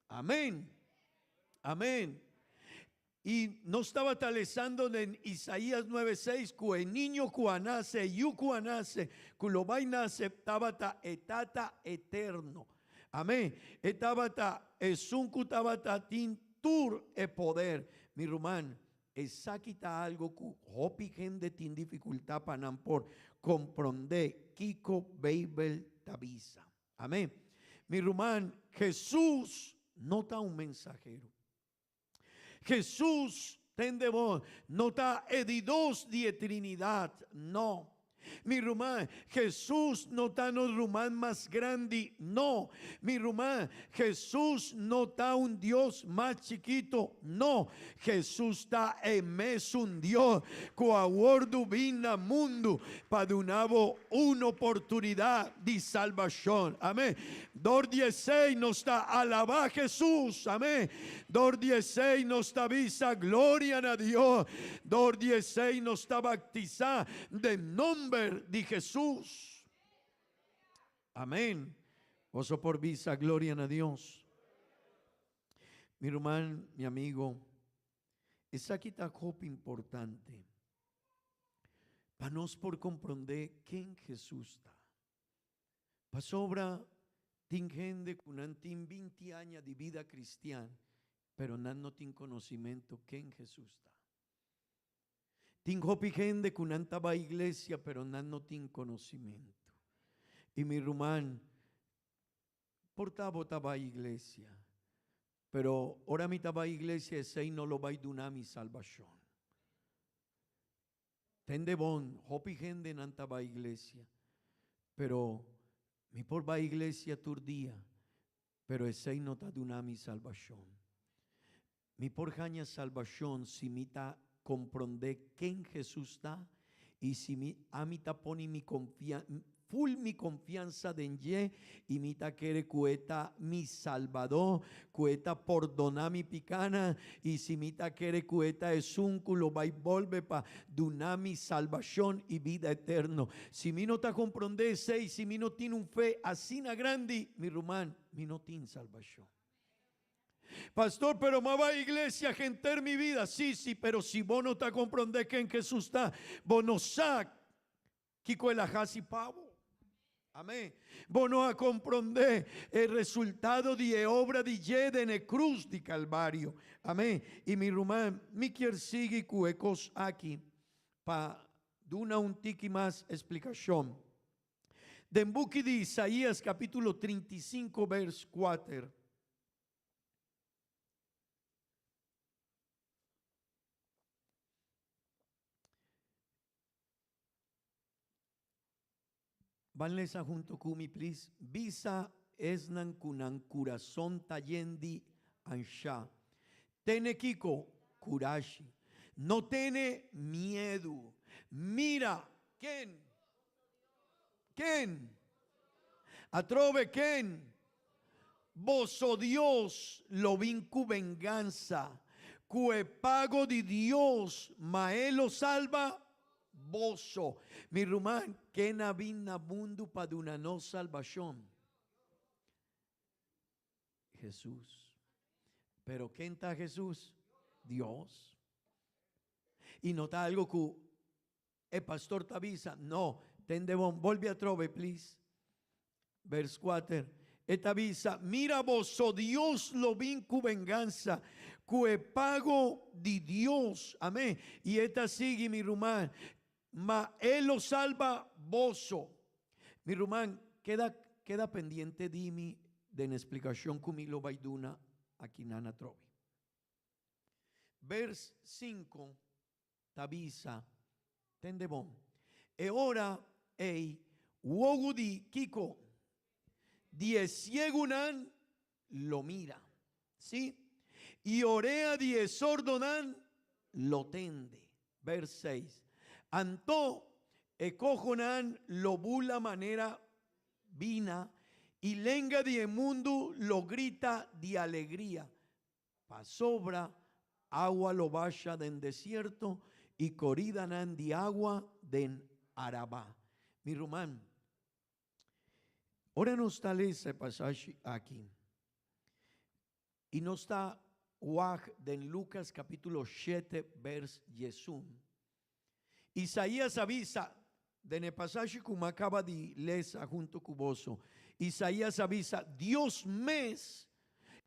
Amén. Amén. I nos tabata lesando den Isaías 9:6 ku e niño ku a nase, e yu ku a nase, ku lo bai nase, tabata e Tata eterno. Amén. E tabata esun ku tabata tin tur e poder. Mi ruman, esaki ta algo ku hopi hende tin difikultat pa nan por komprondé kiko Beibel ta bisa. Amén. Mi ruman, Hesus no ta un mensahero. Jesús, tende bon, no ta e di dos di e Trinidad, no. Mi ruman, Jesús no ta nos ruman mas grandi, no. Mi ruman, Jesús no ta un Dios mas chikito, no. Jesús ta e mesun Dios ku a wordu bin na mundu pa duna bo un oportunidat di salbashon. Amen. Dor di esei nos ta alabá Hesus, amén. Dor di esei nos ta bisa gloria na Dios. Dor di esei nos ta baktisá den nomber di Hesus. Amén. Boso por bisa gloria na Dios. Mi ruman, mi amigo, esaki ta hopi importante pa nos por komprondé ken Hesus ta. Pasobra tin hende ku nan tin 20 aña di bida kristian, pero nan no tin konosimentu ken Hesus ta. Tin hopi hende ku nan ta bai iglesia, pero nan no tin konosimentu. I mi ruman, por ta bo ta bai iglesia, pero ora mi ta bai iglesia esei no lo bai duna mi salbashon. Tende bon, hopi hendenan ta bai iglesia, pero. Mi por bai iglesia tur dia, pero esei no ta duna mi salbashon. Mi por haña salbashon si mi ta komprondé ken Hesus ta i si mi ami ta pone mi konfia ful mi konfiansa den dje i mi ta kere ku e ta mi Salbadó, ku e ta pordoná mi pikánan i si mi ta kere ku e ta esun ku lo bai bolbe pa duna mi salbashon i bida eterno. Si mi no ta komprondé esei, si mi no tin un fe asina grandi, mi ruman, mi no tin salbashon. Pastor, pero m'a bai iglesia henter mi vida. Sí, sí, pero si bo no ta komprondé ken Hesus ta, bo no sa kiko el a hasi pa bo. Amén. Bo no a komprondé e resultado di e obra di dje den e krus di Kalvario. Amén. I mi ruman, mi kier sigui ku e kos aki pa duna un tiki mas esplikashon. Den buki di Isaías kapítulo 35 vers 4. Ban lesa hunto ku mi please. Bisa esnan ku nan kurason ta yen di ansha. Tene kiko? Kurashi. No tene miedu. Mira! Ken? Ken? Atrobe ken? Boso Dios lo bin ku vengansa, ku e pago di Dios, ma e lo salba boso. Mi ruman, ken a bin na mundu pa duna nos salbashon? Hesus. Pero ken ta Hesus? Dios. I no ta algo ku E pastor ta bisa, No, tende bon, bolbe atrobe, please. Vers kuater, E ta bisa, Mira boso, Dios lo bin ku vengansa, ku e pago di Dios. Amén. I e ta sigui, mi ruman, ma e lo salba boso. Mi ruman, keda, keda pendiente di mi den esplikashon ku mi lo bai duna akinan atrobe. Vers sinku. Ta bisa, Tende bon. E ora ei wogu di kiko? Di e siegunan lo mira, sí, i orea di e sordonan lo tende. Vers seis. Anto e kohonan lo bula manera bina, i lenga di e mundu lo grita di alegria. Pasobra awa lo basha den desierto i koridanan di awa den Arabá. Mi ruman, ora nos ta lesa e pasashi aki i nos ta wak den Lukas kapítulo shete bèrs diesun, Isaías a bisa, den e pasashi ku mi a kaba di lesa huntu ku boso, Isaías a bisa, Dios mes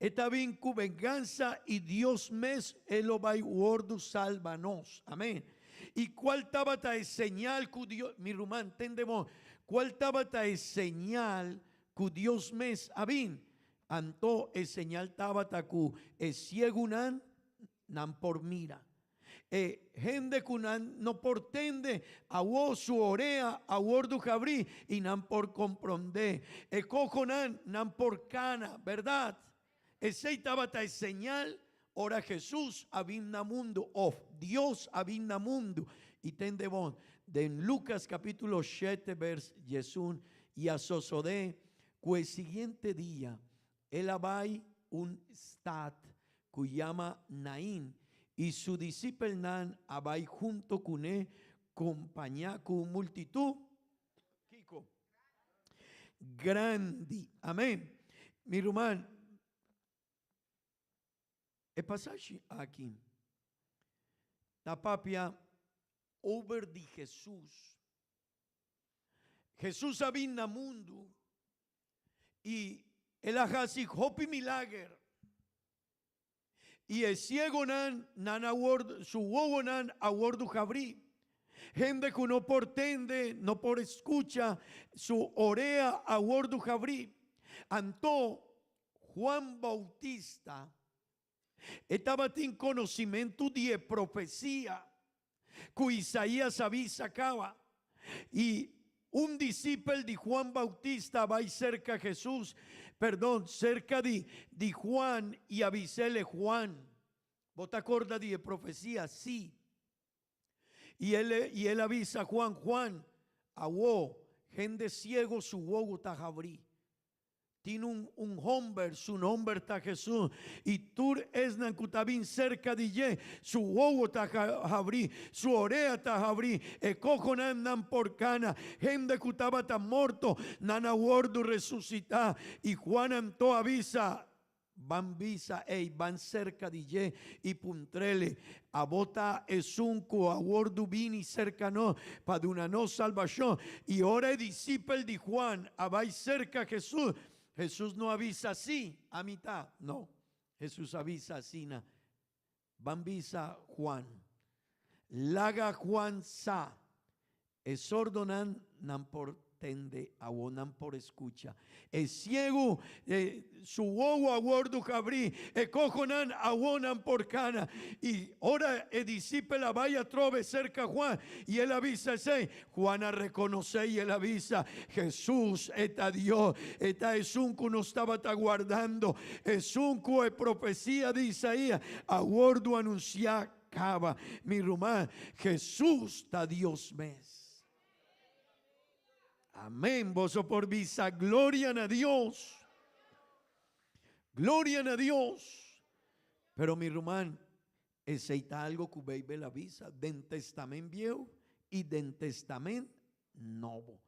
e ta bin ku vengansa i Dios mes e lo bai wòrdu salba nos. Amén. I kual tabata e señal ku Dios, mi ruman, tende bon, kual tabata e señal ku Dios mes a bin? Anto e señal tabata ku e siegunan nan por mira. E hende ku nan no por tende, awor su orea a wordu habrí i nan por komprondé. E kohonan, nan por kana, bèrdat? Esei tabata e señal ora Hesus a bin na mundu, òf Dios a bin na mundu. I tende bon, den Lukas kapítulo shete bèrs diesun, I a sosodé ku e siguiente dia El a bai un stat ku yama Nain, i su disipelnan a bai hunto kuné kompañá ku un multitut, kiko? Grandi. Amén. Mi ruman, e pasashi aki ta papia over di Hesus. Hesus a bin na mundu I el a hasi hopi milager. I e siegonan, nan a wòrdu, su wowonan a wòrdu habrí. Hende ku no por tende, no por skucha, su orea a wòrdu habrí. Anto Juan Bautista e tabatin konosimentu di e profesia ku Isaías a bisa kaba. I. Un disipel di Juan Bautista a bai serka Jesus, perdon, serka di di Juan i a bis'ele, Juan, bo ta korda di e profesia? Sí. I el i el a bisa Juan, Juan, awo, hende siego su wowo ta habrí. Tin un un homber, su nomber ta Jesús, i tur esnan ku ta bin serka di dje, su wowo ta habrí, su orea ta habrí, e kohonan nan por kana, hende ku tabata morto, nan a wòrdu resusitá. I Juan anto a bisa, Ban bisa ei, ban serka di dje i puntr'el, Abo ta esun ku a wòrdu bini serka nos pa duna nos salbashon? I ora e disipel di Juan a bai serka Hesus, Hesus no a bisa, Sí, ami ta. No, Hesus a bisa asina, Ban bisa Juan. Laga Juan sa. E sordonan nan por tende, awor nan por escucha. E ciegu, su wowo a wordu habrí, e cohonan awor nan por cana. I ora e disipel a bai atrobe cerca Juan, i el a bisa esei, Juan a reconoce i el a bisa, Jesús e ta Dios, e ta esun cu nos tabata guardando, esun cu e profecia di Isaías a wordu anuncia Caba, mi ruman, Jesus ta Dios mes. Amén. Boso por bisa gloria na Dios. Gloria na Dios. Pero mi ruman, esei ta algo cu Bijbel a bisa den Testament Bieu y den Testament Nobo.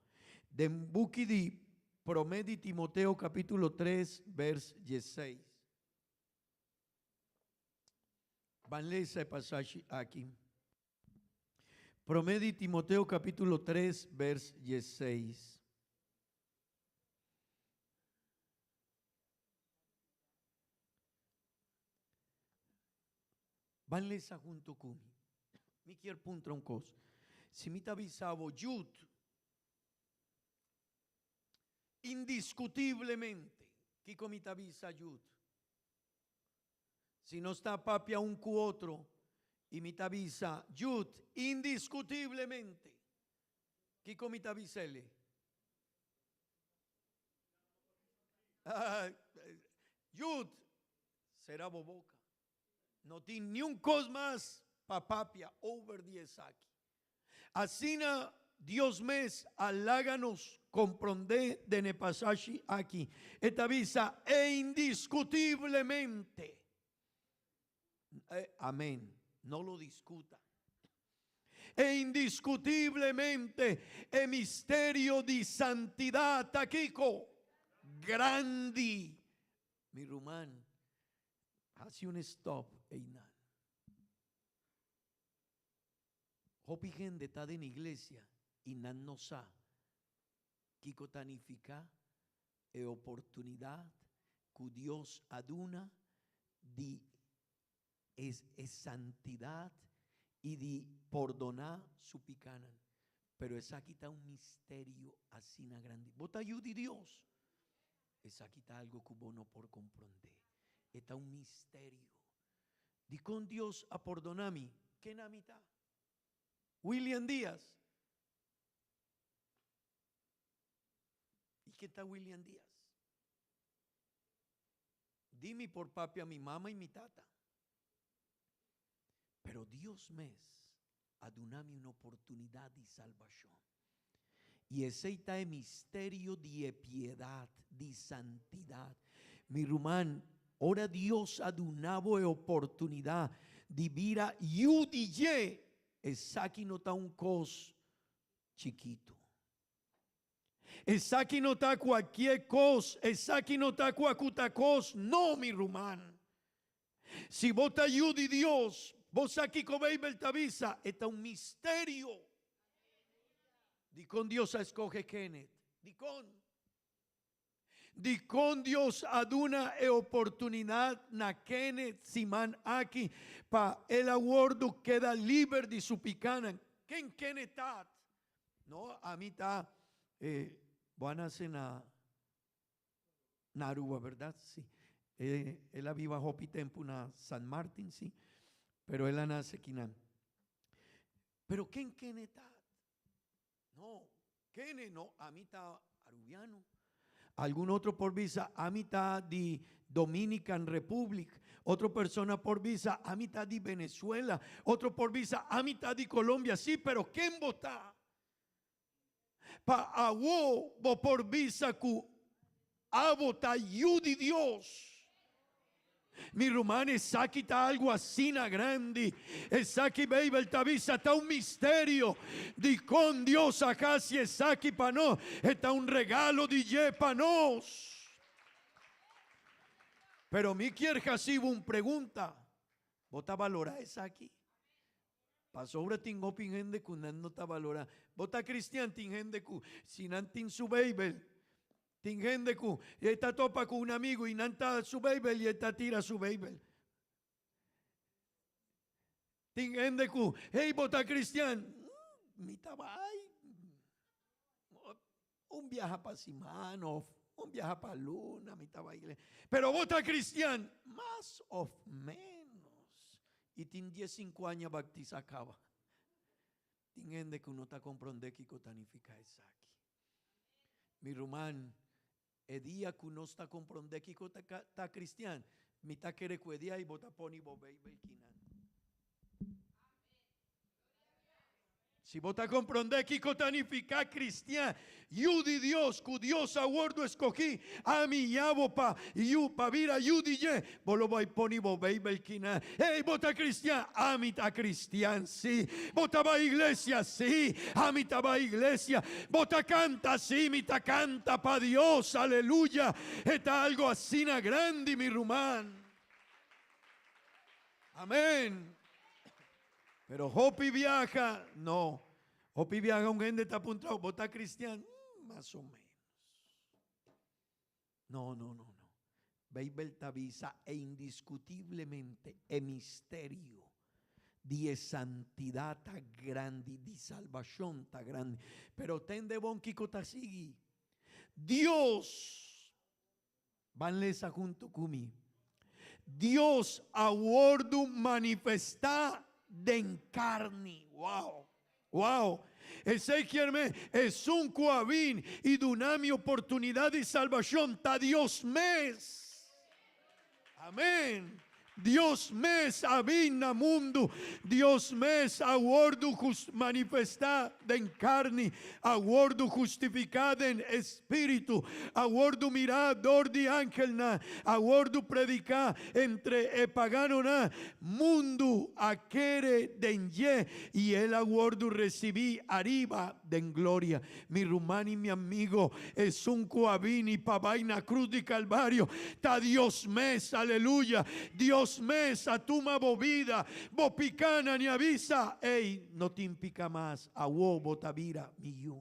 Den buki di Prome di Timoteo capítulo 3 vers 16. Ban lesa e pasashi aki. Promé di Timoteo capítulo 3 vers 16. Ban lesa hunto cu mi. Mi kier puntra un cos. Si mi ta bisa bo, Jude, indiscutiblemente, kico mi ta bisa Jude? Si nos ta papia un ku otro i mi ta bisa, Jude, indiscutiblemente, kiko mi ta bis'ele? Jude, sera bo boka. No tin niun kos mas pa papia over di esaki. Asina Dios mes a laga nos komprondé den e pasashi aki. E ta bisa e indiscutiblemente. Amén. No lo discuta. E indiscutiblemente e misterio di santidad ta kiko? Grandi. Mi ruman, hasi un stop einan. Hopi hende ta den iglesia i nan no sa kiko ta nifiká e oportunidat ku Dios a duna di e santidat i di pordoná su pikánan. Pero esaki ta un misterio asina grandi. Bo ta yu di Dios. Esaki ta algu ku bo no por komprondé. E ta un misterio. Dikon Dios a pordoná mi? Ken ami ta? William Diaz. I ken ta William Diaz? Di mi por papia mi mama i mi tata. Pero Dios mes a duna mi un oportunidat di salbashon. I esei ta e misterio di e piedat, di santidat. Mi ruman, ora Dios a duna bo e oportunidat di bira yu di dje, esaki no ta un kos chikitu. Esaki no ta kualkier kos, esaki no ta kuakuta kos, no, mi ruman. Si bo ta yu di Dios, bo sa kiko Beibel ta bisa, e ta un misterio. Dikon Dios a eskohe Kenneth? Dikon? Dikon Dios a duna e oportunidat na Kenneth siman aki pa el a wordu keda liber di su pikanan? Ken Kenneth ta? No, ami ta, eh, bo a nase na Na Aruba, berdad? Si. E, el a biba hopi tempu na San Martin, si. Pero el a nace kinan. Pero ken ken e ta? No. Kene no, ami ta Arubiano. Algun otro por bisa, ami ta di Dominican Republic. Otro persona por bisa, ami ta di Venezuela. Otro por bisa, ami ta di Colombia. Sí, pero ken bo ta? Pa awo bo por bisa ku abo ta yu di Dios. Mi ruman, esaki ta algu asina grandi. Esaki Beibel ta bisa ta un misterio. Dikon Dios a hasi esaki pa nos? E ta un regalo di dje pa nos. Pero mi kier hasi bo un pregunta. Bo ta balorá esaki? Pasobra tin hopi hende ku nan no ta balorá. Bo ta kristian, tin hende ku si nan tin su Beibel, tin hende ku e ta topa ku un amigu i nan ta su Beibel i e ta tira su Beibel. Tin hende ku, hey, bo ta kristian? Mi ta bai un biaha pa siman of un biaha pa luna mi ta bai iglesia. Pero bo ta kristian? Mas of menos. I tin diesinku aña baktisa kaba. Tin hende ku no ta komprondé kiko ta nifiká esaki. Mi ruman, e dia ku nos ta komprondé kiko ta ta kristian, mi ta kere ku e dia ei bo ta pone bo Beibel kinan. Si bo ta komprondé kiko ta nifiká kristian, yu di Dios, ku Dios a wòrdu eskogí, ami i abo pa yu, pa bira yu di dje, bo lo bai pone bo Beibel kinan. Ey, bo ta kristian? Ami ta kristian, sí. Bo ta bai iglesia? Sí, ami ta bai iglesia. Bo ta kanta? Sí, mi ta kanta pa Dios, aleluya. E ta algu asina grandi, mi ruman. Amén. Pero hopi biaha, no. Hopi biaha un hende ta puntra, bo ta cristian? Mm, mas o menos. No, no, no, no. Bijbel ta bisa e indiscutiblemente e misterio di e santidad ta grandi, di salvacion ta grandi. Pero tende bon kico ta sigui. Dios Ban lesa huntu ku mi. Dios a wordu manifestá den karni. Wow! Wow! Esei kier men, esun ku a bin i duna mi oportunidat di salbashon ta Dios mes. Amen! Dios mes a bin na mundu, Dios mes a wordu manifestá den karni, a wordu hustifiká den e spiritu, a wordu mirá dor di angelnan, a wordu prediká entre e paganonan, mundu a kere den dje i el a wordu risibí ariba den gloria. Mi ruman i mi amigo, esun ku a bini pa bai na krus di Kalvario ta Dios mes, aleluya! Dios mes a tuma bo bida, bo pikánan i a bisa, Ey, no tin pika mas, awo bo ta bira mi yu.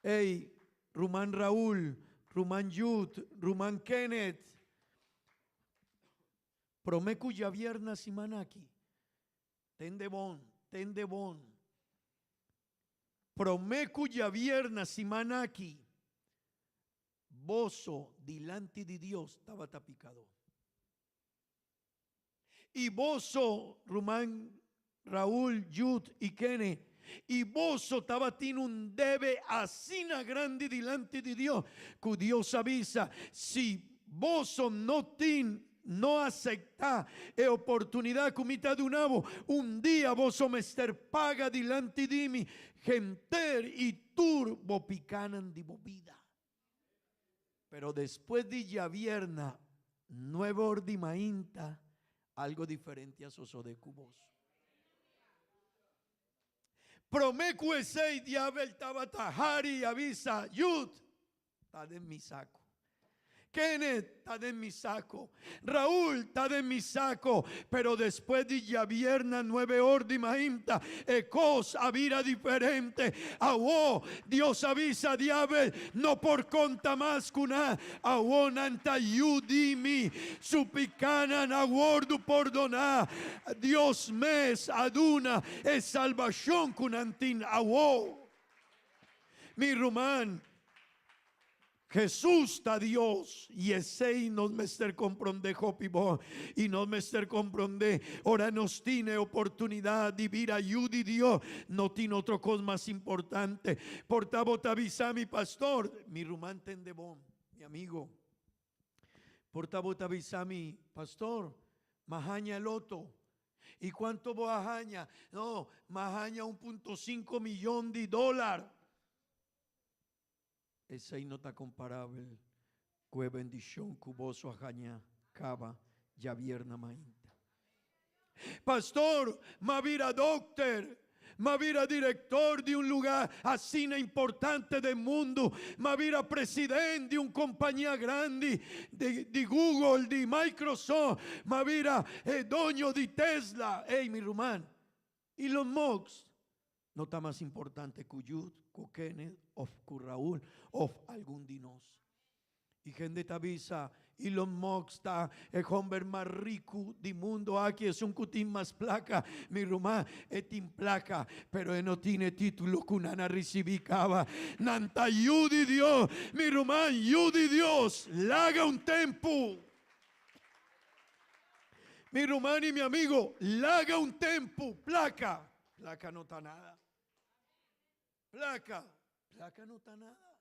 Ey, ruman Raul, ruman Jude, ruman Kenneth, promé ku djabièrna siman aki, Tende bon, tende bon. Promé ku djabierna siman aki, boso dilanti di Dios tabata pikadó. I boso, ruman Raul, Jude i Kene, i boso tabatin un debe asina grandi dilanti di Dios, ku Dios a bisa, si boso no tin No acepta e oportunidad cu mi ta duna bo. Un dia boso mester paga dilanti di mi henter y tur bo picanan di bo bida. Pero despues di djavierna nueve or di mainta algo diferente a sosode cu boso. Prome cu esey diabel tabata hari y a bisa, Jud, Ta den mi saco. Kenneth ta den mi saco. Raul ta den mi saco. Pero despues di djabierna nuebe or di mainta e cos a bira diferente. Awo Dios a bisa diabel no por conta mas cu nan. Awo nan ta yu di mi. Su picanan a wordu pordona. Dios mes a duna e salbacion cu nan tin awo. Mi ruman. Jesús ta Dios y esey nos mester comprende hopi bon y nos mester comprende ora nos tin e oportunidad di bira yu di Dios no tin otro cos mas importante. Por ta bo ta bisa mi pastor, mi ruman tende bon, mi amigo. Por ta bo ta bisa mi pastor, ma haña el otto. Y cuanto bo a haña? No, ma haña un punto cinco millon di dolar. Esei no ta komparabel ku e bendishon ku boso a haña kaba djabièrnè mainta. Pastor, m'a bira dòkter, m'a bira direktor di un lugá asina importante den mundu, m'a bira president di un kompania grandi di Google, di Microsoft, m'a bira e doño di Tesla. Ey, mi ruman, Elon Musk No ta mas importante ku Jude, ku Kenneth of ku Raul of algun di nos. I hende ta bisa, Elon Musk ta e homber mas riku di mundo aki, esun ku tin mas plaka. Mi ruman, e tin plaka, pero e no tin e titulo ku nan a risibí kaba. Nan ta yu di Dios. Mi ruman, yu di Dios, laga un tempu. Mi ruman i mi amigo, laga un tempu, plaka. Plaka no ta nada. Plaka, plaka no ta nada.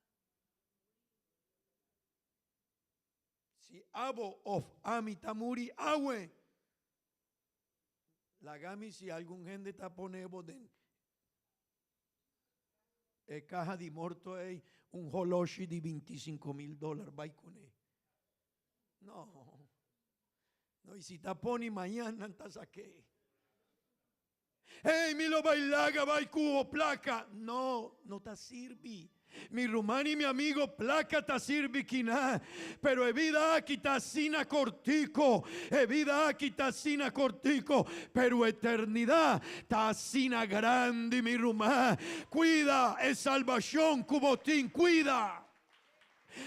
Si abo of ami ta muri awe, laga mi si algun hende ta pone bo den e kaha di morto ei un holoshi di 25,000 dólar bai kuné. No. No, y si ta poni mañana nan ta saké. Hey, mi lo bai laga bai ku bo plaka. No, no ta sirbi. Mi ruman y mi amigo, plaka ta sirbi kina. Pero e vida aki ta asina kortiko. E vida aki ta asina kortiko. Pero eternidad ta asina grandi, mi ruman. Kuida e salbashon ku bo tin. Kuida.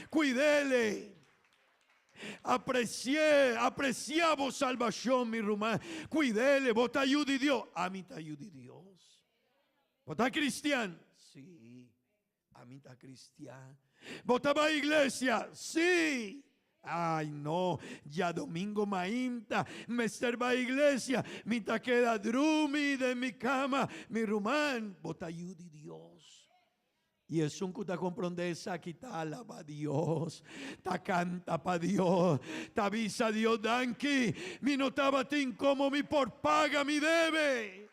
Kuidele. Aprecié, apreciá bo salbacion, mi ruman. Cuidele, bo ta yu di Dios. Ami ta yu di Dios. Bo ta cristian? Sí, ami ta cristian. Bo ta bai iglesia? Sí. Ay, no, djadomingo mainta mester bai iglesia. Mi ta keda drumi den mi cama. Mi ruman, bo ta yu di Dios. I esun ku ta komprondé esaki ta alabá Dios, ta kanta pa Dios, ta bisa Dios danki, Mi no tabatin komo mi por paga mi debe,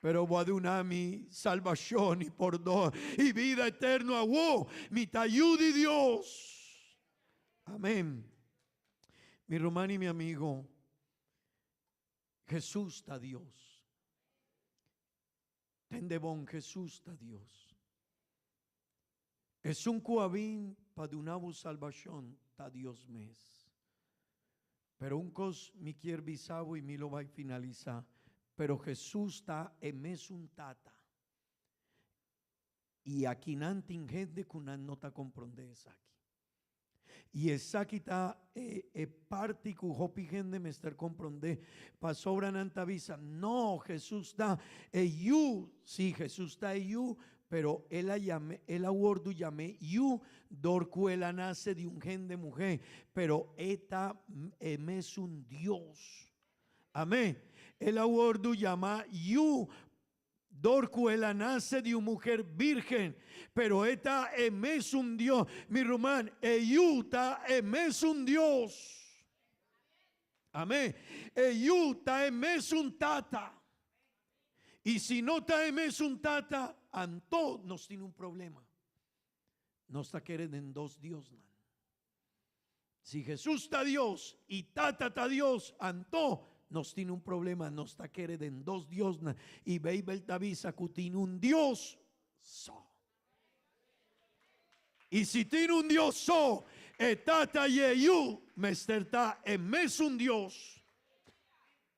pero bo a duna mi salbashon i pordon i bida eterno awo, mi ta yu di Dios. Amén. Mi ruman i mi amigo, Hesus ta Dios. Tende bon, Hesus ta Dios. Esun ku a bin pa duna bo salbashon ta Dios mes. Pero un kos mi kier bisa bo i mi lo bai finalisá, pero Hesus ta e mesun Tata. I akinan tin hende ku nan no ta komprondé esaki. I esaki ta e e parti ku hopi hende mester komprondé, pasobra nan ta bisa, No, Hesus ta e Yu. Sí, Hesus ta e Yu, pero el a yam'é, el a wòrdu yam'é Yu dor ku el a nase di un hende muhé, pero e ta e mesun Dios. Amén. El a wòrdu yamá Yu Dor cu el a nace di un muher virgen, pero e ta e mesun Dios. Mi ruman, e Yu ta e mesun Dios. Amen. E Yu ta e mesun Tata. Y si no ta e mesun Tata, anto nos tin un problema. Nos ta kere den dos Diosnan. Si Jesús ta Dios y Tata ta Dios, anto nos tin un problema, nos ta kere den dos Diosnan y Beibel ta bisa cu tin un Dios so. Y si tin un Dios so, e Tata y e Yu mester ta e mesun Dios.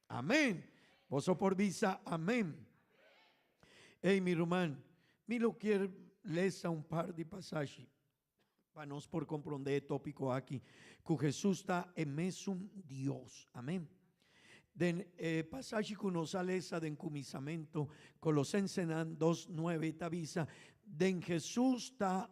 Amén. Boso por bisa amén. Ey, mi ruman, mi lo kier lesa un par di pasashi. Pa nos por komprondé e tópiko aki, ku Hesus ta e mesun Dios. Amén. Den e pasashi ku nos a lesa den kuminsamentu, Kolosensenan 2, 9 ta bisa, Den Hesus ta.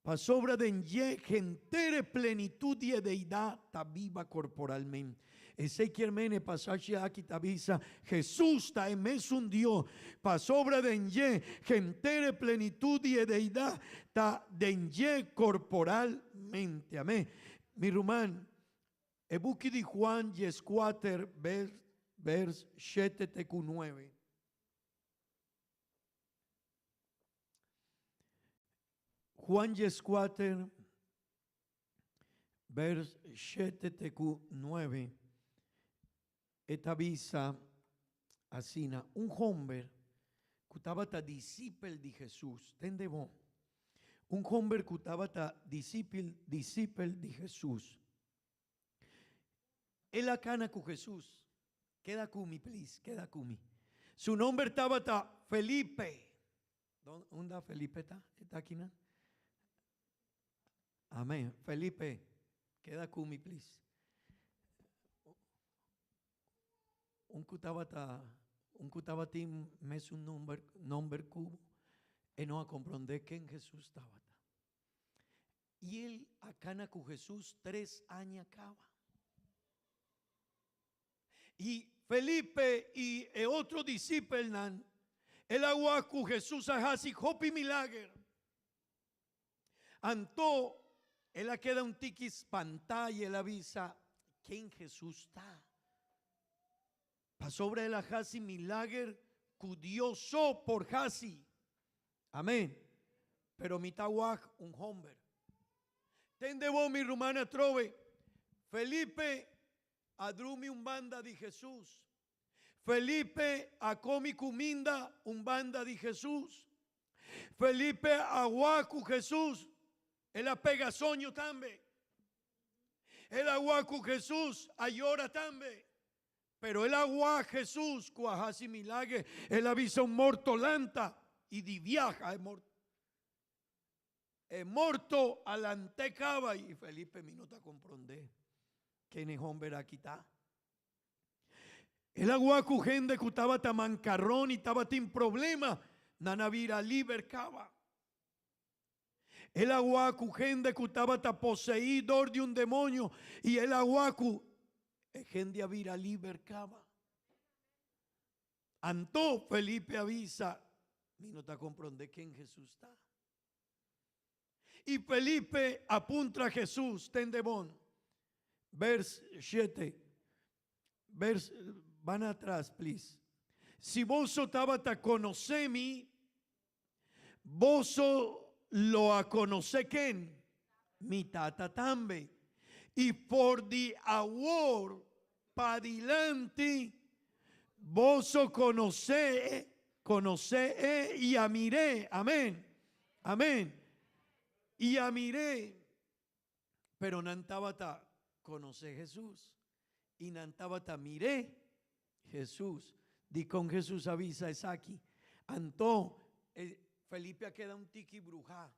Pasobra den dje henter e plenitut di e Deidat ta biba korporalmente. Esei kier men e pasashi aki ta bisa, Jesus ta e mesun Dios, pasobra den dje henter e plenitut di e Deidat ta den dje korporalmente. Amen. Mi ruman, e buki di Juan dieskuater vers shete te ku nuebe. Juan dieskuater, vers shete te ku nuebe, e ta bisa asina, Un homber ku tabata disipel di Hesus, tende bon, un homber ku tabata disipel disipel di Hesus, el a kana ku Hesus, keda ku mi please, keda ku mi. Su nomber tabata Felipe. Unda Felipe ta? E ta akinan? Amen. Felipe, keda ku mi, please. Un ku tabata, un ku tabatin mesun nomber, nomber ku bo, e no a komprondé ken Hesus tabata. I el a kana ku Hesus tres aña kaba. I Felipe i e otro disipelnan, el a wak ku Hesus a hasi hopi milager. Anto el a keda un tiki spantá i el a bisa, Ken Hesus ta? Pasobra el a hasi milager ku Dios so por hasi. Amén. Pero mi ta wak un homber. Tende bo, mi ruman atrobe, Felipe a drumi un banda di Hesus. Felipe a komi kuminda un banda di Hesus. Felipe a wak ku Hesus, el a pega soño tambe. El a wak ku Hesus, a yora tambe. Pero el a wak Hesus ku a hasi milagre, el a bisa un morto lanta i di viaha e morto. E morto a lant'é caba y Felipe mi no ta comprende ken e homber aki ta. El a wak cu hende cu tabata mancarron y tabatin problema, nan a bira liber caba. El a wak cu hende cu tabata poseí dor di un demonio y el a wak cu e hende a bira liber caba. Anto Felipe a bisa, Mi no ta comprende ken Jesús ta. Y Felipe a puntra Jesús, tende bon, vers shete, vers, ban atras please. Si boso tabata conoce mi, boso lo a conoce ken? Mi Tata tambe. Y for di awor padilanti boso conoce, conoce e y a mir'é. Amén. Amén. Y a mir'é. Pero nan tabata conoce Jesús y nan tabata mir'é Jesús. Dikon Jesús a bisa esaki? Anto e Felipe a keda un tiki brujá.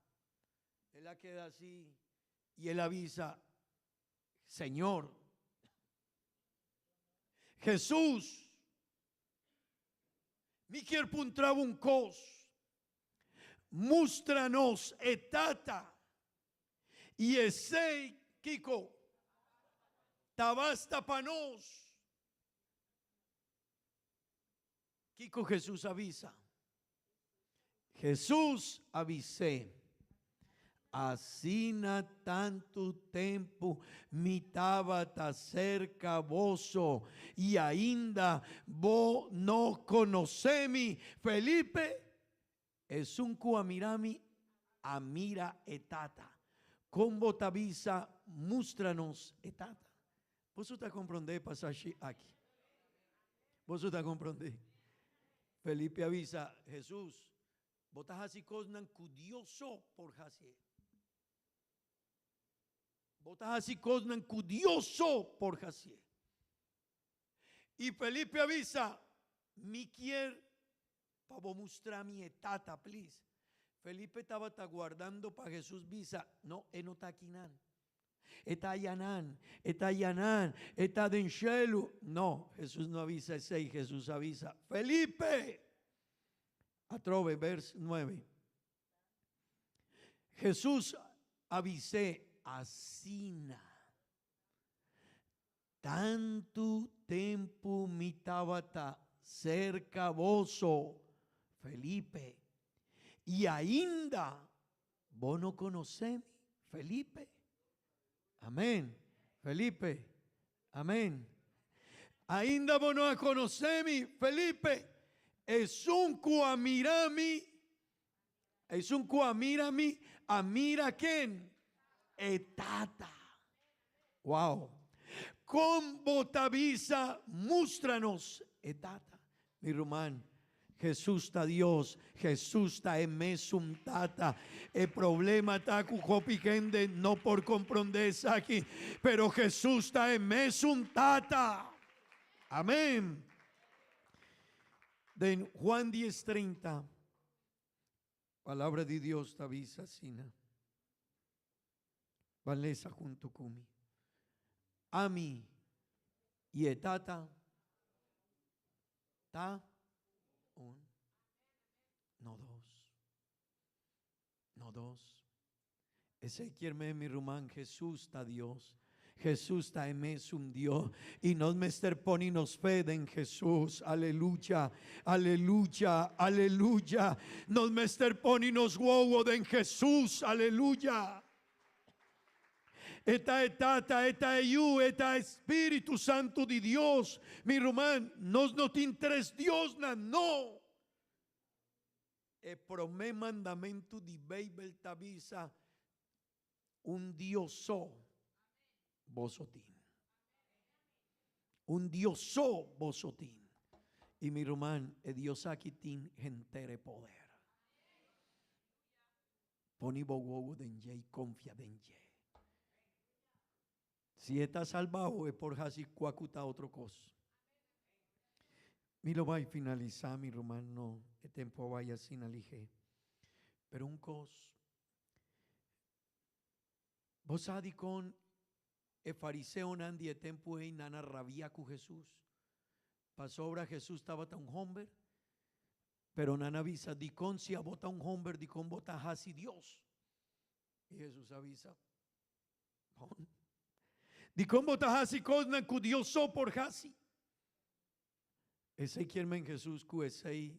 El a keda así y el a bisa, Señor, Jesús, mi kier puntra bo un kos. Mustra nos e Tata y esey, kiko? Ta basta pa nos. Kiko Hesus a bisa? Hesus a bis'é, Asina tantu tempu mi tabata serka boso i ainda bo no konosé mi, Felipe? Esun ku a mira mi, a mira e Tata. Kon bo ta bisa, Mustra nos e Tata? Boso ta komprondé e pasashi aki? Boso ta komprondé? Felipe a bisa Hesus, Bo ta hasi kosnan ku Dios so por hasié. Bo ta hasi kosnan ku Dios so por hasié. I Felipe a bisa, Mi kier pa bo mustra mi e Tata, please. Felipe tabata guardando pa Hesus bisa, No, e no ta akinan. E ta ayanan, e ta ayanan, e ta den shelu. No, Hesus no a bisa esei, Hesus a bisa, Felipe! Atrobe, vers nuebe. Hesus. a bis'é asina, Tantu tempu mi tabata serka boso, Felipe, i ainda bo no konosé mi, Felipe? Amén. Felipe, amén. Ainda bo no a konosé mi, Felipe? Esun ku a mira mi, esun ku a mira mi, a mira ken? E Tata. Wow! Kon bo ta bisa, Mustra nos e Tata? Mi ruman, Hesus ta Dios, Hesus ta e mesun Tata. E problema ta ku hopi hende no por komprondé esaki, pero Hesus ta e mesun Tata. Amén. Den Juan dies 30, Palabra di Dios ta bisa asina. Ban lesa huntu ku mi. Ami i e Tata ta un, no dos. No dos. Esei kier men, mi ruman, Hesus ta Dios. Hesus ta e mesun Dios i nos mester pone nos fe den Hesus. Aleluya, aleluya, aleluya. Nos mester pone nos wowo den Hesus. Aleluya. E ta e Tata, e ta e Yu, e ta e Spiritu Santu di Dios. Mi ruman, nos no tin tres Diosnan, no. E promé mandamentu di Beibel ta bisa, Un Dios so boso tin. Un Dios so boso tin. I mi ruman, e Dios aki tin henter e poder. Poni bo wowo den dje i konfia den dje. Si e ta salbao, e por hasi kuaku ta otro kos. Mi lo bai finalisá, mi ruman, no, e tempu a bai asina lihé. Pero un kos, Bo sa dikon e fariseonan di e tempu ei nan a rabia ku Hesus? Pasobra Hesus tabata un homber. Pero nan a bisa, Dikon si abo ta un homber, dikon bo ta hasi Dios? I Hesus a bisa, Bon, dikon bo ta hasi kosnan ku Dios so por hasi? Esei kier men Hesus ku esei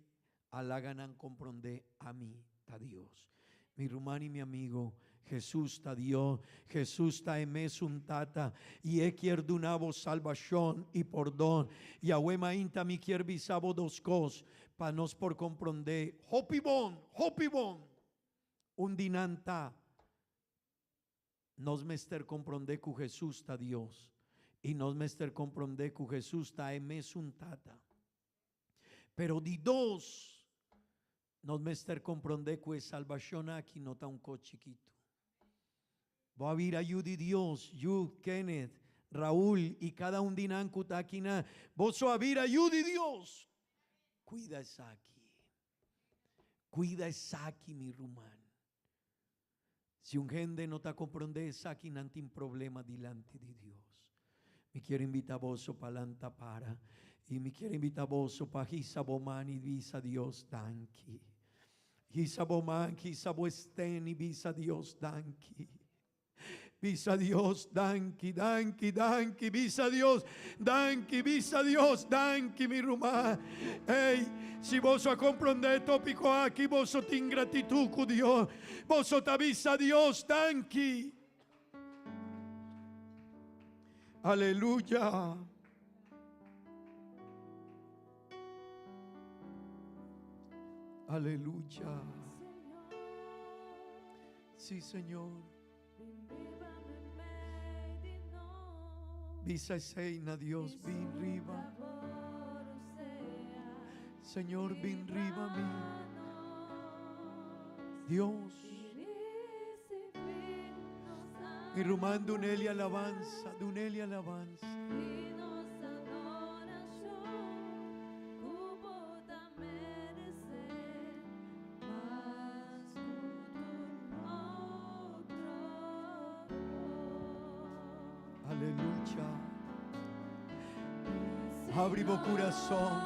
a laga nan komprondé, Ami ta Dios. Mi ruman i mi amigo, Hesus ta Dios. Hesus ta e mesun Tata i E kier duna bo salbashon i pordon. Yahweh mainta mi kier bisa bo dos kos pa nos por komprondé hopi bon, hopi bon. Un di nan ta, Nos mester komprondé ku Hesus ta Dios, i nos mester komprondé ku Hesus ta e mesun Tata. Pero di dos, nos mester komprondé ku e salbashon aki no ta un kos chikitu. Bo a bira yu di Dios, Jude, Kenneth, Raul i kada un di nan ku ta akinan, boso a bira yu di Dios! Kuida esaki. Kuida esaki, mi ruman. Si un hende no ta comprende esaki nan tin problema dilanti di Dios. Mi kier invita boso pa lanta para y mi kier invita boso pa hisa bo man y bisa Dios danki. Hisa bo man, hisa bo sten y bisa Dios danki. Bisa Dios danki, danki, danki, bisa Dios danki, bisa Dios danki, mi ruman. Ey, si boso a comprende e topico aki, boso tin gratitud cu Dios. Boso ta bisa Dios danki. Aleluya. Aleluya. Sí, Señor. Bisa esei na Dios, bin riba. Señor, bin riba mi. Dios. Mi ruman, duneli alabansa, duneli alabansa. Aleluya. Abri bo corazón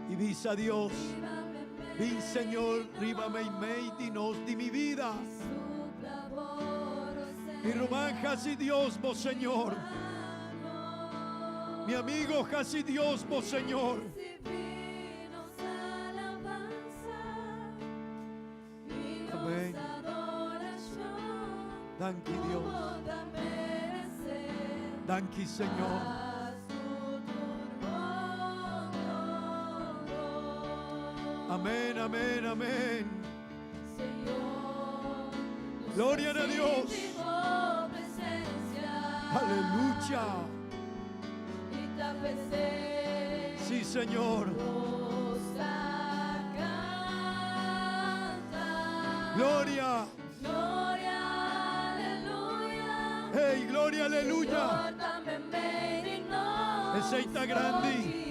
y bisa Dios, bin Señor, riba meimei di nos, di mi vida. Mi ruman, hasi Dios bo Señor. Mi amigo, hasi Dios bo Señor. Amén. Danki Dios. Danki Señor. Amén, amén, amén. Gloria a Dios. Aleluya. Sí, Señor. Gloria. Hey, gloria, aleluya. Esei ta grandi.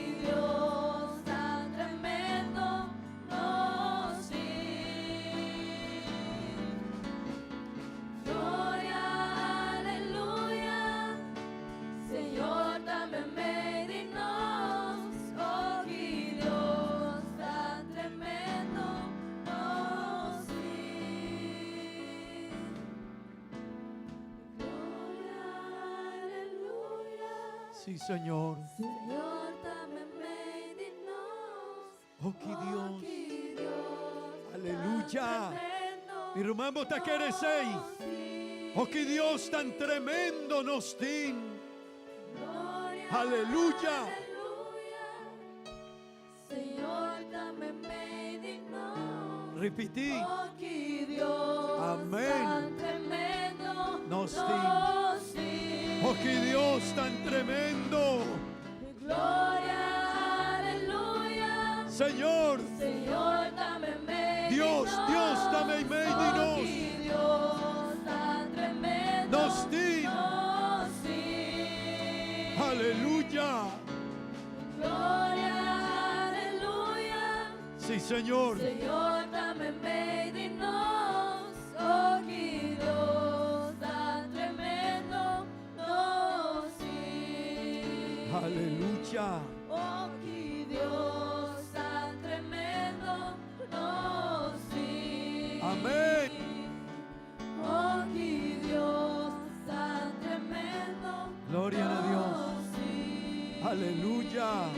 Sí, Señor. Oh, ki Dios. Aleluya. Mi ruman, bo ta kere esei. Oh, ki Dios tan tremendo nos tin. Aleluya. Ripití. Amén. Nos tin. Oh, ki Dios tan tremendo. Señor. Dios, Dios, ta meimei di nos. Nos tin. Aleluya. Sí, Señor. Señor, ta meimei di nos, oh ki Dios tan tremendo nos tin. Aleluya. Oh, ki Dios tan tremendo nos tin. Amén. Oh, ki Dios tan tremendo Gloria a Dios. nos tin. Aleluya.